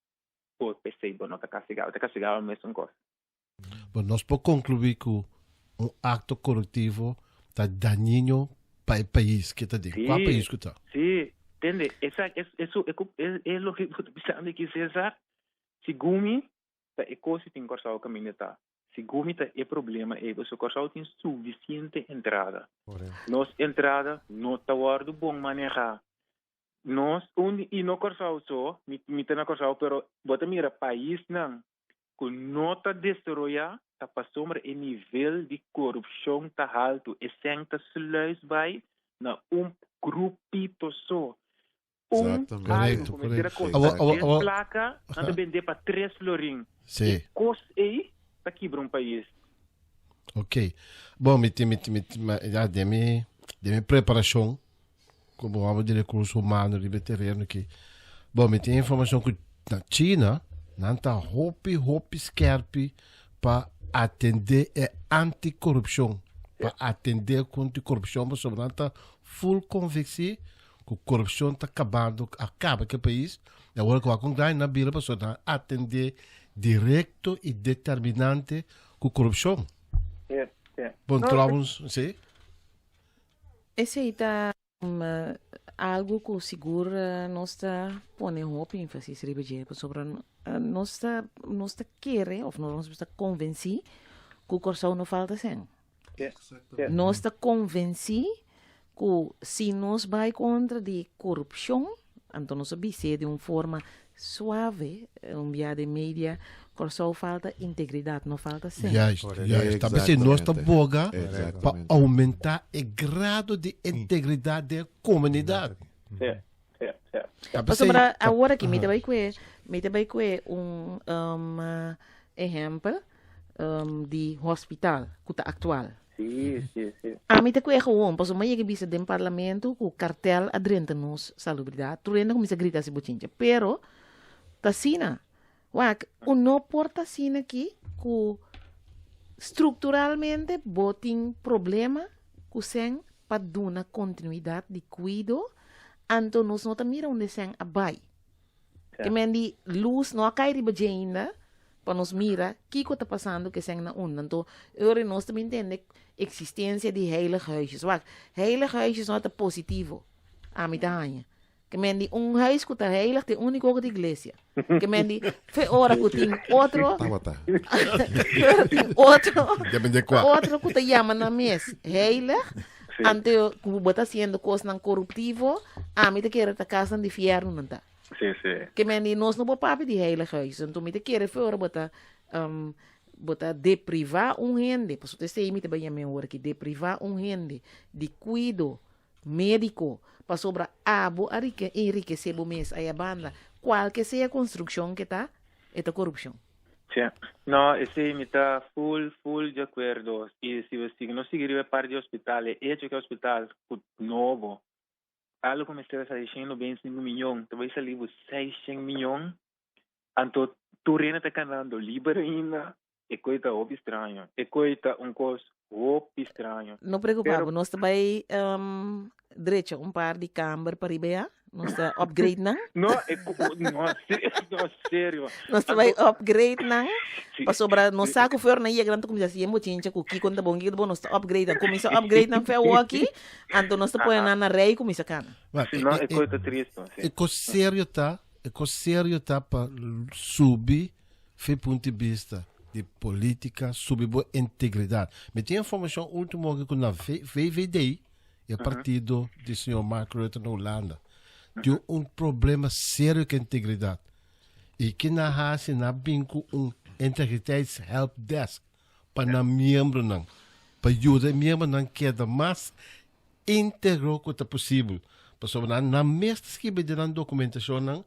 bo pesey bo no ta castigado. Ta castigado mesun cos. Bon, nos por conclui cu un acto corruptivo ta dañino pa e pais que ta den. Sí, Cual pais cu ta? Sí, tende, esa, es, eso, e, e, e lo que bo ta bisando aki, Cesar, segun mi, ta e cos si tin Corsou caminda ta. Segun mi ta e problema ei, pasobra Corsou tin suficiente entrada. Nos entrada no ta wordo bon maneha. Nos, un, y no Corsou so, mi, mi ta na Corsou, pero bo ta mira paisnan. ku no ta desaroyá ta pasobra e nivel di korupshon ta haltu. E sèn ta sluis bai na un grupito so. Un algu ku mester a kosta dies plaka, nan ta bend'é pa tres florin. E kos ei ta kibra un pais. Ok. Bon, mi tin, mi tin, mi tin, ya den mi, den mi preparashon komo hòmber di rekurso humano riba e tereno aki, bon, mi tin informashon ku na China nan ta hopi, hopi skèrpi pa atendé e antikorupshon, pa atendé kontra korupshon pasobra nan ta ful konvensí ku korupshon ta kabando, a kaba ku e pais, i awor ku wak un gran nan bira pasobra nan atendé direkto i determinante ku korupshon. Bon, trouwens, sí. Esei ta algu ku sigur nos ta pone hopi énfasis riba dje, pasobra nos ta nos ta kere òf nos ta konvensí ku Kòrsou no falta sèn. Nos ta konvensí ku si nos bai kontra di korupshon, anto nos a bis'é di un forma suave, un bia den media, Kòrsou falta integridat, no falta sèn. Juist, juist. Ta p'esei nos ta boga pa oumentá e grado di integridat den e komunidat. Ta p'esei. Pasobra awor aki mi ta bai kue, mi ta bai kue un ehèmpel di hospital ku ta aktual. Sí, sí, sí. Ami ta kue gewoon, pasobra mi a yega bisa den parlamento ku kartel a drenta nos salubridat, tur hende a kuminsá grita hasi bochincha. Pero ta asina, wak, un no por ta asina aki ku strukturalmente bo tin problema ku sèn pa duna kontinuidat di kuido, anto nos no ta mira unda e sèn a bai. Ke men di lus no a kai riba dje ainda pa nos mira kiko ta pasando ku esei na unda. Anto e ora nos ta bin tende eksistensia di heilig huisjes. Wak, heilig huisjes no ta positivo, ami ta haña. Ke men di un huis ku ta heilig ta e úniko ku ta iglesia. Ke men di fe ora ku tin otro, Tabata. fe ora tin otro, Depende kua. otro ku ta yama nan mes heilig, Anto ku bo ta hasiendo kosnan koruptivo, ami ta kere ta kasnan di fièrnu nan ta. Sí, sí. Ke men di nos no por papia di heilig huis. Anto mi ta kere fe ora bo ta bo ta deprivá un hende, pasobra esei mi ta bai yam'é awor aki, deprivá un hende di kuido médiko pasobra abo a enrikesé bo mes aya banda, kualke sea konstrukshon ke ta, e ta korupshon. Sí. No, esei mi ta full, full di akuerdo. I si bo sigui, no sigui riba e parti di hospital, e echo ku e hospital ku nobo, algo ku mester a sali shen nobenta i sinku miyon, ta bai sali bo seishen miyon, anto tur hende ta kanando liber ainda, e koi ta hopi straño. E koi ta un kos hopi straño. No preocupa bo, nos ta bai drecha un par di kamber pa riba ya. Nos ta upgrade nan. No, e, no, no, serio. Nos ta bai upgrade nan. Pasobra nos sa ku for na yega nan ta kuminsá hasi bochincha ku kiko ta bon, kiko ta bon. Nos ta upgrade nan. Kuminsá upgrade nan fe awoki, anto nos ta pone nan na rei kuminsá kana. Si, no, e kos ta tristo. E kos serio ta, e kos serio ta pa subi Fe punto di bista di politica subi bo integridad. Mi tin informacion ultimo aki cu na VVD, e partido di señor Mark Rutte na Hulanda, tin un problema serio cu integridad. Y ki nan haci, nan bin cu un integriteitshelpdesk pa nan miembronan, pa yuda e miembronan keda mas íntegro ku ta posibel. Pasobra nan, nan mes ta skibi den nan documentacionnan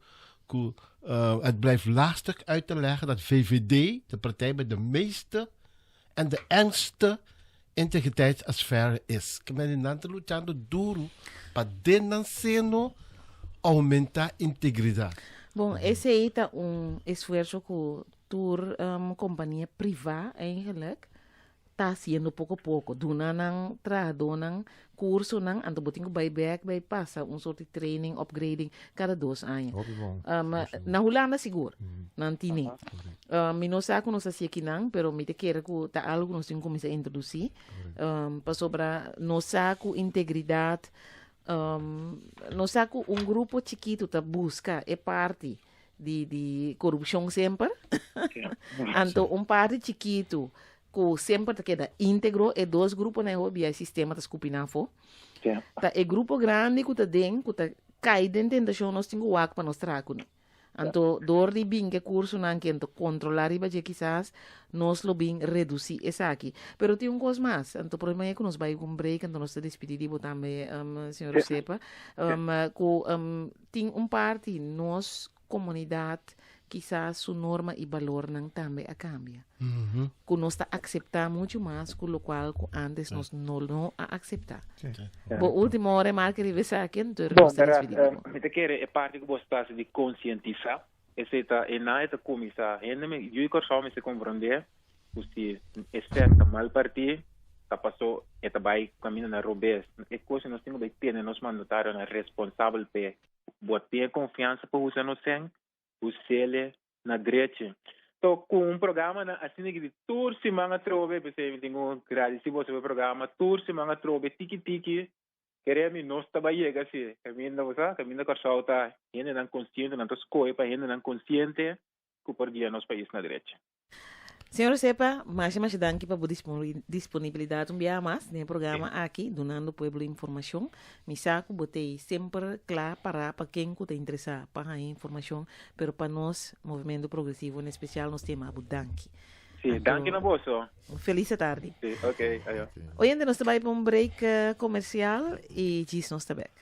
ku uh, het blijft lastig uit te leggen dat VVD de partij met de meeste en de engste integriteitsaffaire is. Ke men nan ta luchando duro pa den nan seno aumenta integridad. Bon, esei ta un esfuerso ku tur um, kompania privá eigenlijk ta hasiendo poko poko. Duna nan trahadónan kursonan, anto bo tin ku bai bèk bai pasa un sort di training, upgrading kada dos aña. Hopi bon. Na Hulanda sigur nan tine. Mi no sa ku nos hasi akinan, pero mi ta kere ku ta algu ku nos tin ku kuminsá introdusí. Pasobra nos sa ku integridat, nos sa ku un grupo chikitu ta buska e parti di di korupshon semper. Anto un parti chikitu ku semper ta keda íntegro, e dos gruponan e hopi bia e sistema ta skupi nan afó. Ta e grupo grandi ku ta den, ku ta kai den tentashon nos tin ku wak pa nos traha kuné. Anto dor di bin ke kursonan ke anto kontrolá riba dje kisas nos lo bin redusí esaki. Pero tin un kos mas, anto promé ku nos bai ku un break anto nos ta despidí di bo tambe señor Osepa, ku tin un parti nos komunidat kisas su norma i balornan tambe a kambia. Ku nos ta akseptá muchu mas ku lokual ku ántes nos no no a akseptá. Bo último remarke riba esaki anto Bon, nos ta verás, despidí di bo. mi ta kere e parti ku bo sta hasi di konsientisá, esei ta e nan e ta kuminsá. Hende mi, yu di Kòrsou mester komprondé ku si e sèn ta mal partí, ta pasó e ta bai kaminda na robes. E kos nos tin ku bai tene nos mandatarionan responsabel p'e. Bo tin e konfiansa pa usa nos sèn, us'ele na drechi. To ku un programa nan asina ki di tur siman atrobe, p'esei mi tin ku gradisí boso pa e programa, tur siman atrobe tiki tiki, kere mi nos ta bai yega si kaminda bo sa, kaminda Kòrsou ta hendenan konsiente, nan ta skohe pa hendenan konsiente ku por guia nos pais na drechi. Señor Osepa, masha masha danki pa bo disponibilidad un biaha mas den e programa aki, dunando pueblo informacion. Mi sa cu bo t'ey semper cla para pa ken cu ta interesa pa haña informacion, pero pa nos, Movimento Progresivo en especial, nos ta yama bo danki. Sí, danki na boso. Un feliz tardi. Sí, ok, ayo. Oyente, nos ta bay pa un break comercial y djis nos ta bek.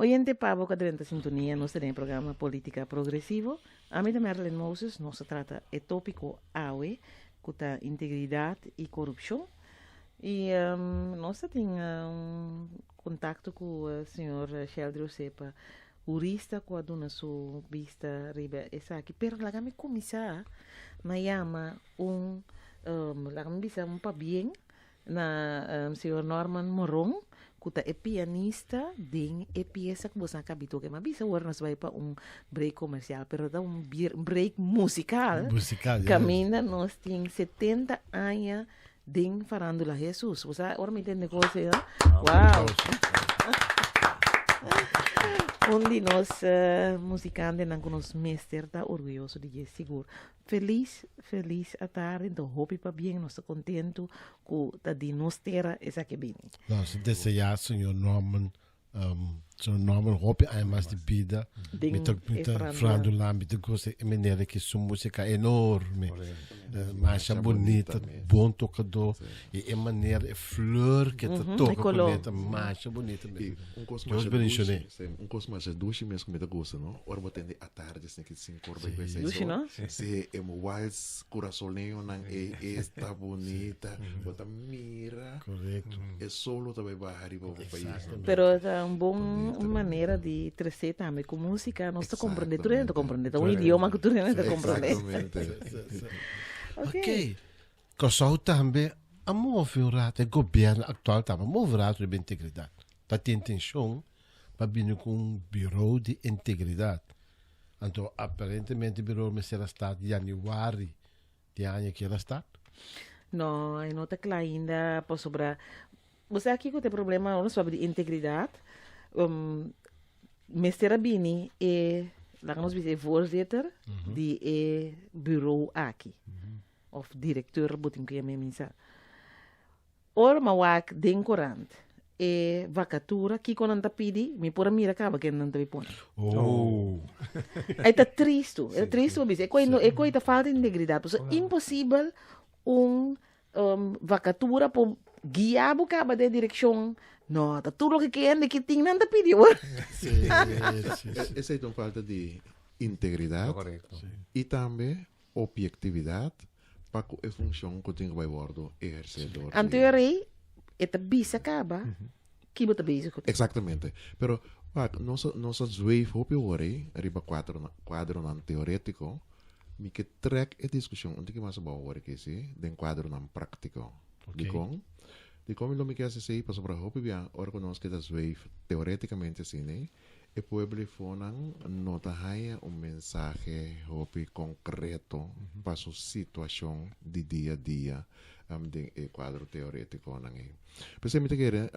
Oyente pa bo ka drenta sintonia nos ta den e programa Politica Progresivo. Ami ta Marilyn Moses, nos ta trata e topico awe. ku ta integridat i korupshon. I nos ta tin un kontakto ku señor Sheldry Osepa, hurista ku a duna su bista riba esaki. Pero laga mi kuminsá na yama un, laga mi bisa un pabien na señor Norman Moron ku ta e pianista den e piesa ku boso a kabi toka. Mi a bisa awor nos bai pa un break komersial, pero ta un break musikal. Musikal, ya. Kaminda nos tin 70 aña den farándula. Hesus, bo sa ora mi tende kos ei, wow. Un di nos musikantenan ku nos mester ta orguyoso di dje, sigur. Felis felis atardi nto hopi pabien nos ta contento cu ta di nos tera esaki a bini. Nos ta desea señor Norman um, señor Norman hopi aña mas di bida. Den Mi ta mi e ta farándula. farándula mi ta goza e manera ki su música enorme. Correcto. Eh, masha Masha bonita, bonita mes. bon tocador. Y e manera, e fleur ke ta Mhm, e toca color. kuné ta masha bonita mes. Y un cos Dios masha bendicioné. dushi, sí, un cos masha dushi mes ku mi ta gusta, no? Ora bo tende atardi asina ki sin cor bai seis Dushi, ora. no? Sí, e wals curazoleñonan ey esta bunita. Bo ta mira Correcto. e solo ta bai baha riba bo pais, no? Pero ta un bon Bonita. manera di trece tambe cu musica nos ta comprende, tur hende ta Exactamente. comprende, ta un idioma cu tur hende ta comprende. Exactamente. Ok. Ok. Kòrsou tambe a move un rato, e gobièrnu aktual tambe a move un rato riba integridat. Ta tin intenshon pa bini ku un biro di integridat. Anto aparentemente e biro mester a start yanüari di aña ki el a start. No, e no ta kla ainda pasobra bo sa kiko ta e problema ora nos papia di integridat, mester a bini e laga nos bisa e voorzitter di e buro aki. Of directeur bo tin ku yam'é mi sa. Ora mi a wak den korant e vakatura kiko nan ta pidi mi por a mira kaba ken nan ta bin pone. Oh. E ta tristu, e ta tristu pa bisa. E koi no, e koi ta falta integridat. Pasobra imposibel un vakatura por guia bo kaba den direkshon. No, ta tur loke kende ki tin nan ta pidi awor. Sí, sí, sí. Esei ta un falta di integridat Korekto. i tambe Objektividat pa ku e funshon ku tin ku bai wòrdu ehersé dor di. Anto e rei e ta bisa kaba ki bo ta bezig ku te. Eksaktamente. Pero wak, nos a nos a zweef hopi ora ei riba kuadronan kuadronan teorétiko. Mi ke trèk e diskushon un tiki mas abou awor aki si, den kuadronan práktiko. Dikon? Dikon mi lo mi ke hasi esei? Pasobra hopi bia ora ku nos keda zweef teorétikamente asina ei, E pueblifonan no ta haña un mensahe hopi konkreto pa su situashon di dia dia den e kuadro teoretikonan ei. P'esei mi ta kere,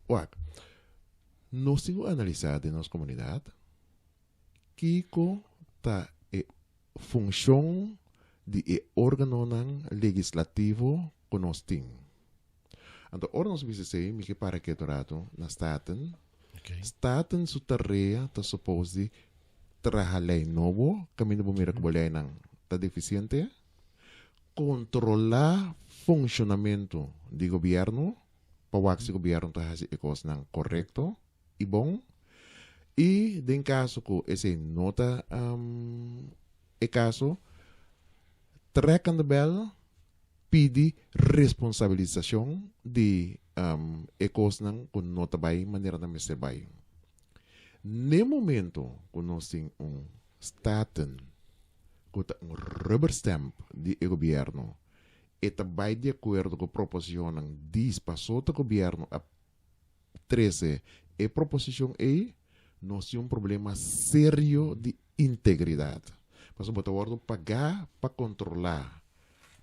wak, nos tin ku analisá den nos komunidat kiko ta e funshon di e órganonan legislativo ku nos tin. Anto ora nos bisa esei, mi ke para ketu rato na Staten. Staten su tarea ta supos di traha lei nobo, kaminda bo mira ku bo leinan ta defisiente, kontrolá funshonamentu di gobièrnu pa wak si gobièrnu ta hasi e kosnan korekto i bon, i den kaso ku esei no ta e kaso, trek aan de bel Pidi responsabilisashon di e kosnan ku no ta bai manera nan mester bai. N'e momento ku nos tin un Staten ku ta un rubberstamp di e gobièrnu, e ta bai di akuerdo ku proposishonnan dis paso ta gobièrnu a trese e proposishon ei, nos tin un problema serio di integridat. Pasobra bo ta wòrdu pagá pa kontrolá.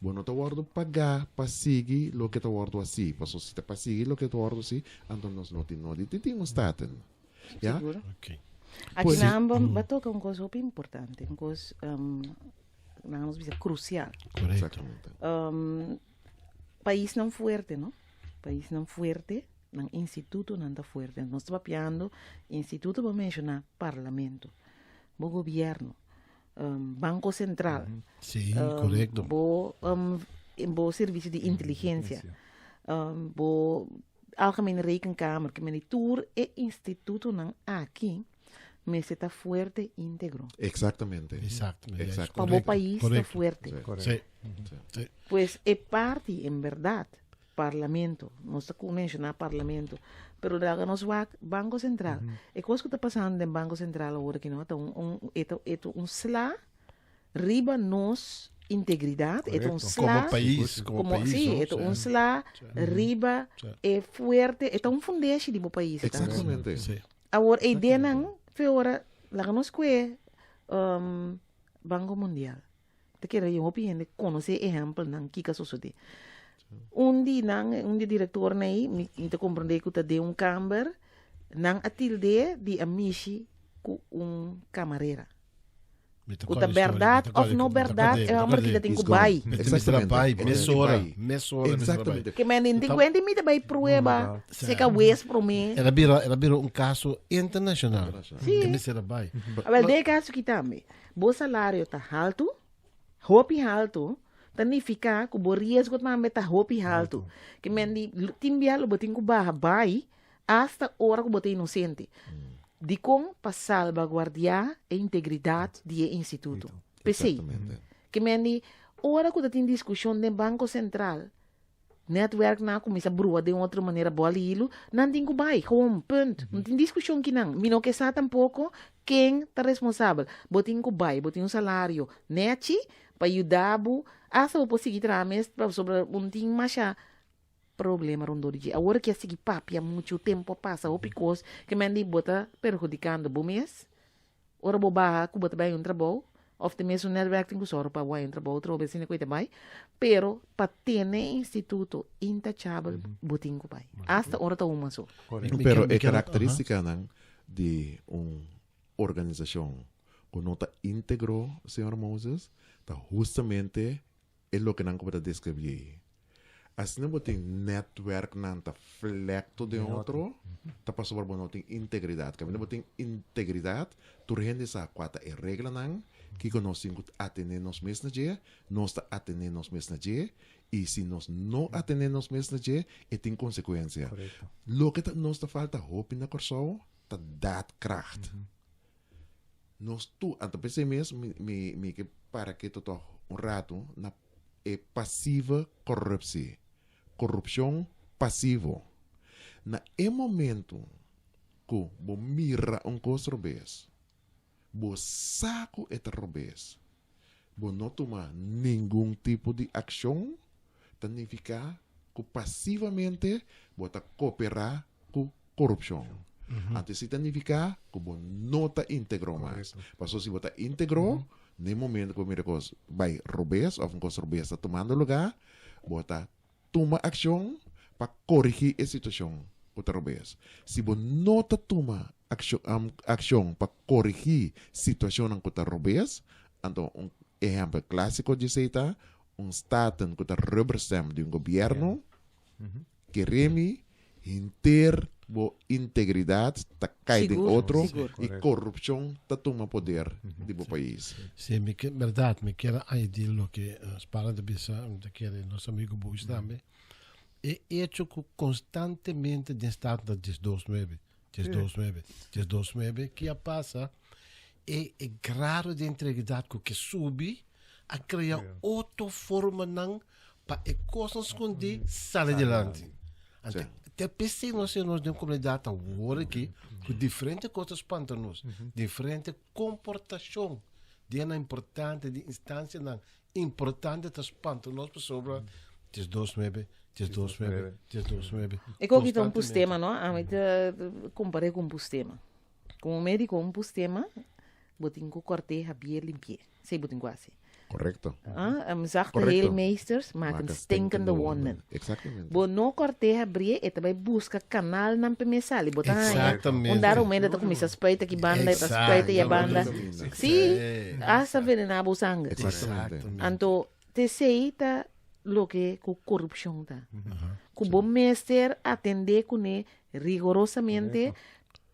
Bo no ta wòrdu pagá pa sigui loke ta wòrdu hasí. Pasobra si ta pa sigui loke ta wòrdu hasí, anto nos no tin nodi di tin un Staten. Ya? Seguro. Ok. Aki Pues- nan ba, ba toka un kos hopi importante, un kos, um, nan nos bisa krusial. Korekto. Exactamente. Um, paisnan fuerte, no? Paisnan fuerte, nan institutonan ta fuerte. Nos ta papiando instituto, bo menshoná parlamento, bo gobierno, Banco Central, Sí, korekto. bo bo servicio di inteligencia, bo Algemene Rekenkamer, ke meni tur e institutonan aki. mester ta fuerte íntegro. Exactamente. Exactamente. Exacto. Pa bo pais ta fuerte. Sí. Sí. Pues e parti en berdad, parlamento, nos ta menciona parlamento, pero laga nos wak Banco Central. E cos cu ta pasando den Banco Central awor aki no ta un un e ta e ta un sla riba nos integridad, e ta un Correcto. sla Como pais, como como pais, sí, no? e ta un Sí. sla riba e fuerte, e ta un fundeshi di bo pais e ta. Exactamente. Sí. Awor e ideanan fe ora laga nos kue Banco Mundial. Ta kere yu hopi hende konosé ehèmpelnan kiko a sosodé. Un di nan, un di e direktornan ei, mi mi ta komprondé ku ta den un kamber, nan a tild'é di a mishi ku un kamarera. Mi ta Ku ta kòrda historia, mi bèrdat ta òf kòrda, no mi ta bèrdat, kòrda, e mi ta hòmber kòrda. kita tin He's ku gone. bai. Mi ta mester a Exactamente. bai, E tin mesora, bai. mesora mester a bai. Exactamente. Ke men den tin kuenta i mi ta bai prueba, seka wes promé. El a bira, el a bira un kaso internashonal. Sí. E mester a bai. Awel, den e kaso aki tambe, bo salario ta haltu, hopi haltu, ta nifiká ku bo riesgo tambe ta hopi haltu. Ke men di, tin bia lo bo tin ku baha bai asta ora ku bo ta inosente. Dikon? Pa salbaguardiá e integridat di e instituto. P'esei, ke men di, ora ku ta tin diskushon den Banko Sentral, Netwerk nan a kuminsá brua den otro manera bòl i hilu, nan tin ku bai, gewoon, punt. No tin diskushon kinan. Mi no ke sa tampoko ken ta responsabel. Bo tin ku bai, bo tin un salario nèchi pa yuda bo, asta bo por sigui traha mes pasobra bo no tin masha problema rondó di dje. Awor ke a sigui papia muchu, tempu a pasa, hopi kos ke men di bo ta perhudikando bo mes. Ora bo baha ku bo ta bai un trabou, òf te mesun netwerk tin ku sòru pa bo haña un trabou atrobe asina ku e ta bai, pero pa tene e instituto intachabel bo tin ku bai, asta ora ta huma so. Pero e karakterístikanan di un organisashon ku no ta íntegro, señor Moses, ta hustamente e loke nan ku bo ta deskribí ei. Asina bo tin nètwèrknan ta flèkto den otro, ta pasobra bo no tin integridat. Kaminda bo tin integridat, tur hende sa kua ta e reglanan, kiko nos tin ku atené nos mes na dje, nos ta atené nos mes na dje, i si nos no atené nos mes na dje, e tin konsekuensia. Loke ta nos ta falta hopi na Kòrsou ta daadkracht. Nos tur, anto p'esei mes mi mi mi ke para keto tòg un ratu na e pasieve corruptie, korupshon pasivo. Na e momento ku bo mira un kos robes, bo sa ku e ta robes, bo no tuma ningun tipo di akshon, ta nifiká ku pasivamente bo ta koperá ku korupshon. Anto esei ta nifiká ku bo no ta íntegro mas. Pasobra si bo ta íntegro, na e momento ku bo mira kos bai robes òf un kos robes ta tumando lugá, bo ta tuma akshon pa korigí e situashon ku ta robes. Si bo no ta tuma akshon pa korigí situashonnan ku ta robes, anto un ehèmpel klásiko di esei ta un staten ku ta rubberstamp di un gobièrnu, Kere mi, henter bo integridad ta cay den otro y corrupcion ta tuma poder di bo pais. Si, mi ke, berdad, mi kier a añadi loke Spaland a bisa, mi ta kere nos amigo Bush tambe. E hecho cu constantemente den Staten ta diesdos nuebe, diesdos nuebe, diesdos nuebe, ki a pasa? E, e grado di integridad cu ke subi a crea otro formanan pa e kosnan skondí sali dilanti. Anto, te p'esei nos nos den komunidat awor aki ku diferente kos ta spanta nos, diferente komportashon di hendenan importante, di instansianan importante ta spanta nos pasobra diesdos nuebe, diesdos nuebe, diesdos nuebe. E koki ta un pustema, no? Ami ta kompar'é ku un pustema. Komo médiko un pustema, bo tin ku kòrt'é, habié, limpi'é. Esei bo tin ku hasi. Correcto. Ah, um, zachte Correcto. heelmeesters maken stinkende wonden. Exactamente. Bo no corté habrie, e ta bai busca kanalnan pa me sali. Bo ta haña. Exactamente. Un dado momento ta cuminsa spuit aki banda, e ta spuit ya banda. Exactamente. Sí, hasta venena bo sanger. Exactamente. Anto, tesei ta loke ku korupshon ta. Ku bo mester atendé kuné rigorosamente,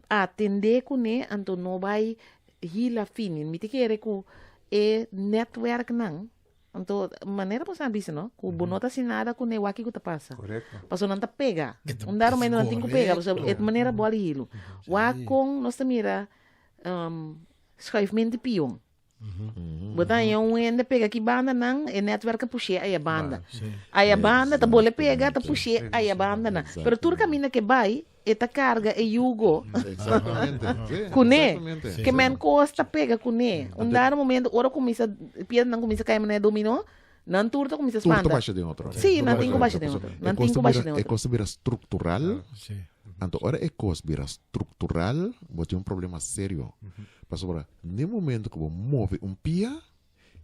atendé kuné, anto no bai hila fini. Mi ta kere ku e netwerknan, anto manera bo sa bisa no, ku bo no ta hasi nada kuné wak kiko ta pasa. Korekto. Pasobra nan ta pega. Un dado momento nan tin ku pega, pasobra e manera bòl hilu. Wak kon nos ta mira. um, schuifmente pion. Bo ta haña un hende pega ki banda nan, e netwerk a push'é aya banda. Aya banda ta bole pega, ta push'é aya banda nan. Pero tur kaminda ke bai, e ta karga e yugo Exactamente. Sí, kuné. exactamente. Ke men kos ta pega kuné. Un dado momento, ora kuminsá, piedranan kuminsá kai manera dominó, nan tur ta kuminsá Tur ta spanta. basha den otro. Sí, Tur nan tin ku basha den Pasobra otro. e Nan kos tin ta ku basha bira- den E otro. kos ta bira struktural. Sí. Anto ora e kos bira struktural, bo tin un problema serio. Pasobra ne momento ku bo move un pia,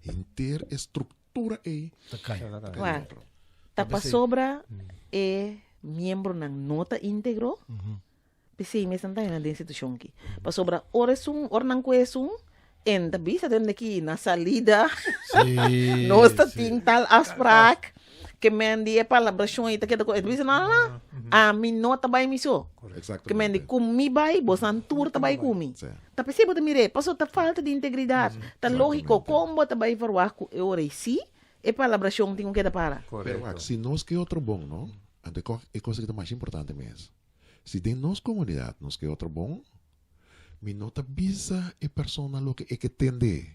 henter e struktura ei Ta kai. ta kai den Wak, otro. ta pasobra e miembronan no ta íntegro, p'esei mes nan ta hena den situashon aki. Pasobra ora esun, ora nan ku esun, en ta bisa den aki na salida Sí, nos ta sí. tin tal afspraak ke men di e palabrashon ei ta keda ku e ta bisa no no no, ami no ta bai mi so. Ke men di Exactamente. ku mi bai, bosan tur ta bai ku mi. Sí. Ta p'esei bo ta mir'é, pasobra ta falta di integridat. Ta lógiko, kon bo ta bai verwagt ku e ora ei sí e palabrashon tin ku keda para? Pero wak, si nos ke otro bon, no? Anto e ko- e cosa ki ta mas importante mes. Si den nos komunidat nos ke otro bon, mi no ta bisa e persona loke e ke tende.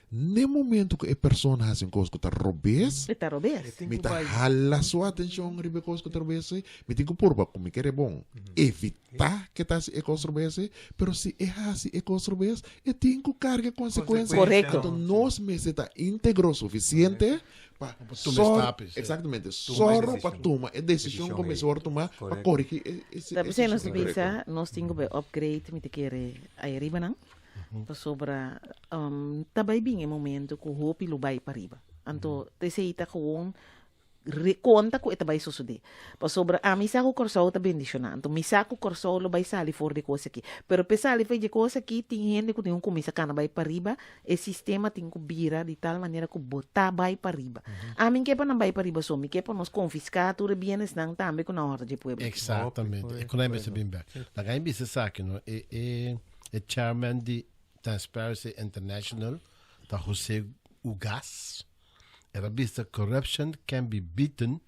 N'e momento ku e persona hasi un kos ku ta robes, E ta robes. mi ta hala su atenshon riba e kos ku ta robes ei. Mi tin ku purba ku mi kere bon evitá ke ta hasi e kos robes ei, pero si e hasi e kos robes, e tin ku karga e konsekuensia. Korekto. Anto nos mester ta íntegro sufisiente pa Pa tuma e sòru, stapis, sí. exactamente, Tuma e sòru pa desishon. tuma e desishon Desishon ku ei. mester wòrdu tumá pa Korekto. korigí e e Ta p'esei nos ta situashon. bisa, nos tin ku bai upgrade, mi ta kere ai riba nan, pasobra ta bai bin e momento ku hopi lo bai pariba. Anto esei ta gewoon re konta ku e ta bai sosodé. Pasobra ami sa ku Kòrsou ta bendishoná, anto mi sa ku Kòrsou lo bai sali for di kos aki. Pero p'e sali for di kos aki tin hende ku tin ku kuminsá kana bai pariba, e sistema tin ku bira di tal manera ku bo ta bai pariba. Ami ke pa nan bai pariba so, mi ke pa nos konfiská tur e bienesnan tambe ku nan hòrta dje pueblo. Exactamente. E ku nan mester bin bek. Laga mi bisa esaki no, e e e chairman di Transparency International ta Jose Ugas. El a bisa corruption can be beaten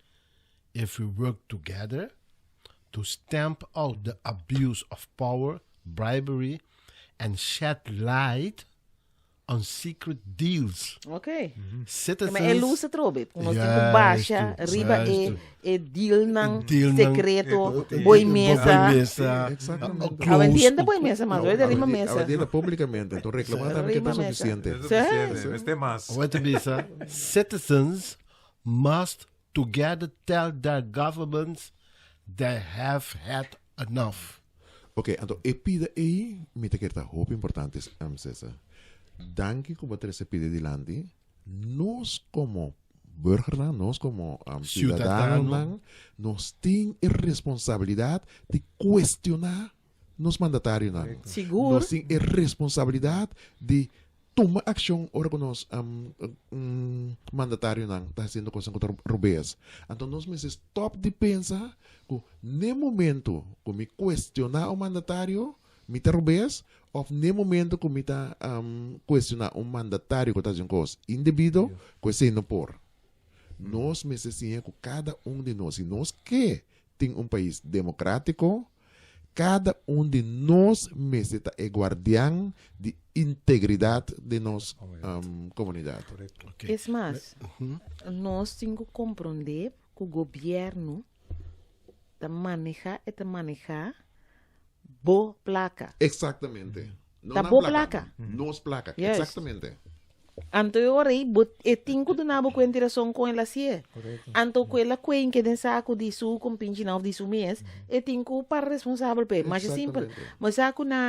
if we work together to stamp out the abuse of power, bribery and shed light on secret deals. Ok. Citizens. Ma e luz atrobe, ku nos tin ku basha riba e e dealnan sekreto, boi mesa. Boi mesa. Exactamente. Awe entiende boi mesa mas, wete riba mesa. Awe entiende publicamente, enton reclama tambe ke ta suficiente. Sí. Mester mas. Awe ta bisa, citizens must together tell their governments they have had enough. Ok, anto e pida ei mi ta kere ta hopi importante, Cesar. Danki ku bo a trese pida dilanti. Nos komo burgernan, nos komo siudadanonan, nos tin e responsabilidat di kuestioná nos mandatarionan. Sigur. Nos tin e responsabilidat di tuma akshon ora ku nos mandatarionan ta hasiendo kosnan ku ta robes. Anto nos mester stòp di pensa ku n'e momento ku mi kuestioná un mandatario, mi ta robes, òf n'e momento ku mi ta kuestioná un mandatario ku ta hasi un kos indebido, ku esei no por. Nos mester siña ku kada un di nos, si nos ke tin un pais demokratiko, kada un di nos mester ta e guardian di integridat di nos komunidat. Es mas, nos tin ku komprondé ku gobièrnu ta manehá e ta manehá bo plaka. Eksaktamente. No Ta nan bo plaka. plaka. Nos plaka. Juist. Eksaktamente. Anto e ora ei bo e tin ku duna bo kuenta i rason kon el a hasié. Anto ku el a kuenke den saku di su kompinchinan òf di su mes, e tin ku para responsabel p'e. Masha simpel. Eksaktamente. Bo sa ku na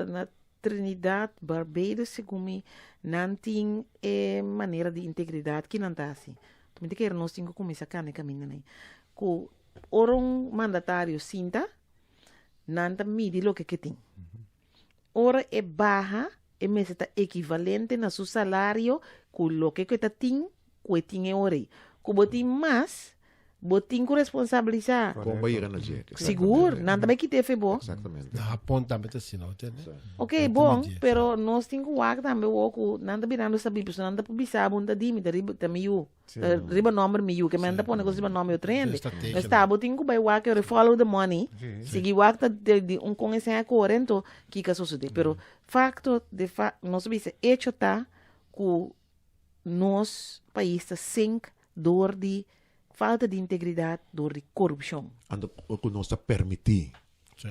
na Trinidad, Barbados segun mi, nan tin e manera di integridat ki nan ta hasi. Mi ta kere nos tin ku kuminsá kana e kamindanan ei. Ku ora un mandatario sinta, nan ta midi loke ke tin. Ora e baha, e mester ta ekivalente na su salario ku loke ku e ta tin, ku e tin e ora ei. Ku bo tin mas, Bo tin ku responsabilisá. Kon bo yega na dje. Sigur, nan ta bai kit'é fe bo. Exactamente. Na Hapon tambe ta asina, bo tende? Ok, bon, pero nos tin ku wak tambe wou ku nan ta birando sabí, pasobra nan ta por bisa bo, N ta di mi, ta riba, ta mi yu. Ta riba nòmber mi yu, ke men ta pone kos riba nòmber di otro hende. Pues ta bo tin ku bai wak e follow the money, sigui wak ta di un kon esei a kore, anto kiko a sosodé. Pero fakto de fa, nos ta bisa echo ta ku nos pais ta sink door di falta di integridad, door di corupcion. Anto cu nos ta permiti.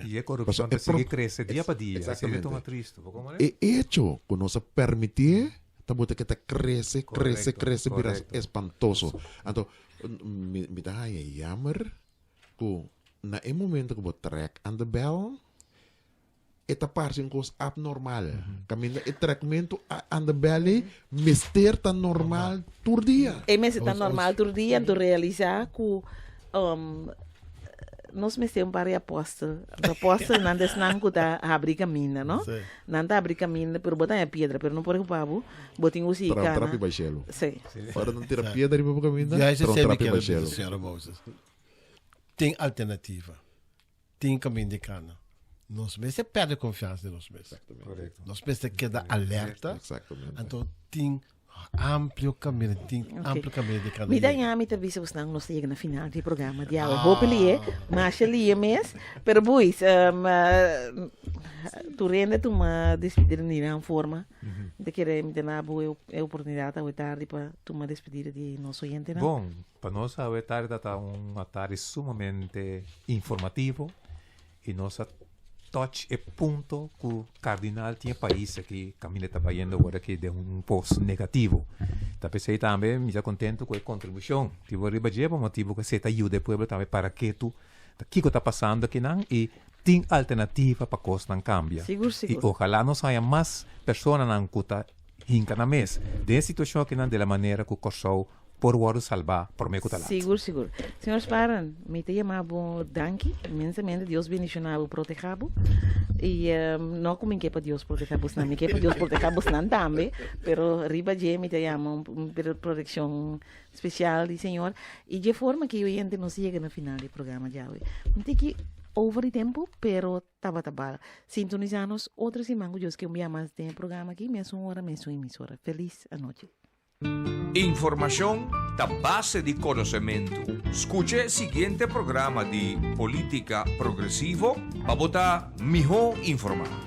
Y e corupcion ta sigui crece dia pa dia. Esey ta tuma tristo. Bo como E hecho cu nos a permiti'e ta bota ke ta crece, crece, crece bira espantoso. Anto mi ta haya jammer cu na e momento cu bo trek aan de bel, E ta parse un kos abnormal. Kaminda e trekmentu aan de bel ei mester ta normal tur dia. E mester ta normal tur dia, anto realisá ku nos mester un par di apòstel. Anto apòstelnan ta esnan ku ta habri kaminda, no? Nan ta habri kaminda, pero bo ta haña piedra, pero no por preokupá bo, bo tin ku sigui Tra un kana. trapi bai shelu. Sí. Ora nan tira piedra riba bo kaminda, tra un trapi bai shelu. Tin alternativa. Tin kaminda di kana. Nos mester perde konfiansa den nos mes. Korekto. Nos mester keda alerta. Exactamente. Anto tin amplio kaminda, tin Ok. amplio kaminda di kana Mi yega. daña mi ta bisa bosnan nos ta yega na final di e programa di awe. Hopi lié, masha lié mes. Pero boys, um, eh, tur hende tuma despedida di nan forma. Mi ta kere mi ta na bo e, e oportunidad awe tardi pa tuma despedida di nos oyentenan. Bon, Pa nos awe tardi ta ta un atardi sumamente informativo y nos a touch e punto cu cardinal tin e pais aki caminda ta bayendo awor aki den un pos negativo. Ta pesey tambe mi ta contento cu e contribucion di bo riba dje pa motibo cu esey ta yuda e pueblo tambe para ketu ta kico ta pasando akinan y tin alternativa pa cosnan cambia. Sigur, Y sigur. ojalá nos haya mas personanan cu ta hinca nan mes den e situacion akinan de la manera cu Corsou por wòrdu salbá promé ku ta lat. Sigur, sigur. Señor Sparen, mi ta yama bo danki inmensamente. Dios bendiciona bo, proteha bo. Y no ku mi ke pa Dios proteha bosnan, mi ke pa Dios proteha bosnan tambe, pero riba dje mi ta yama un proteccion special di Señor. Y dje forma ki oyente nos yega na final di e programa djawe. Un tiki over di tempo, pero tabata bal. Sintonisa nos otro siman ku Dios ke un bia mas den e programa aki, mesun ora, mesun emisora. Feliz anochi. Informashon ta base di konosementu. Skucha e siguiente programa di Polítika Progresivo pa bo ta mihó informá.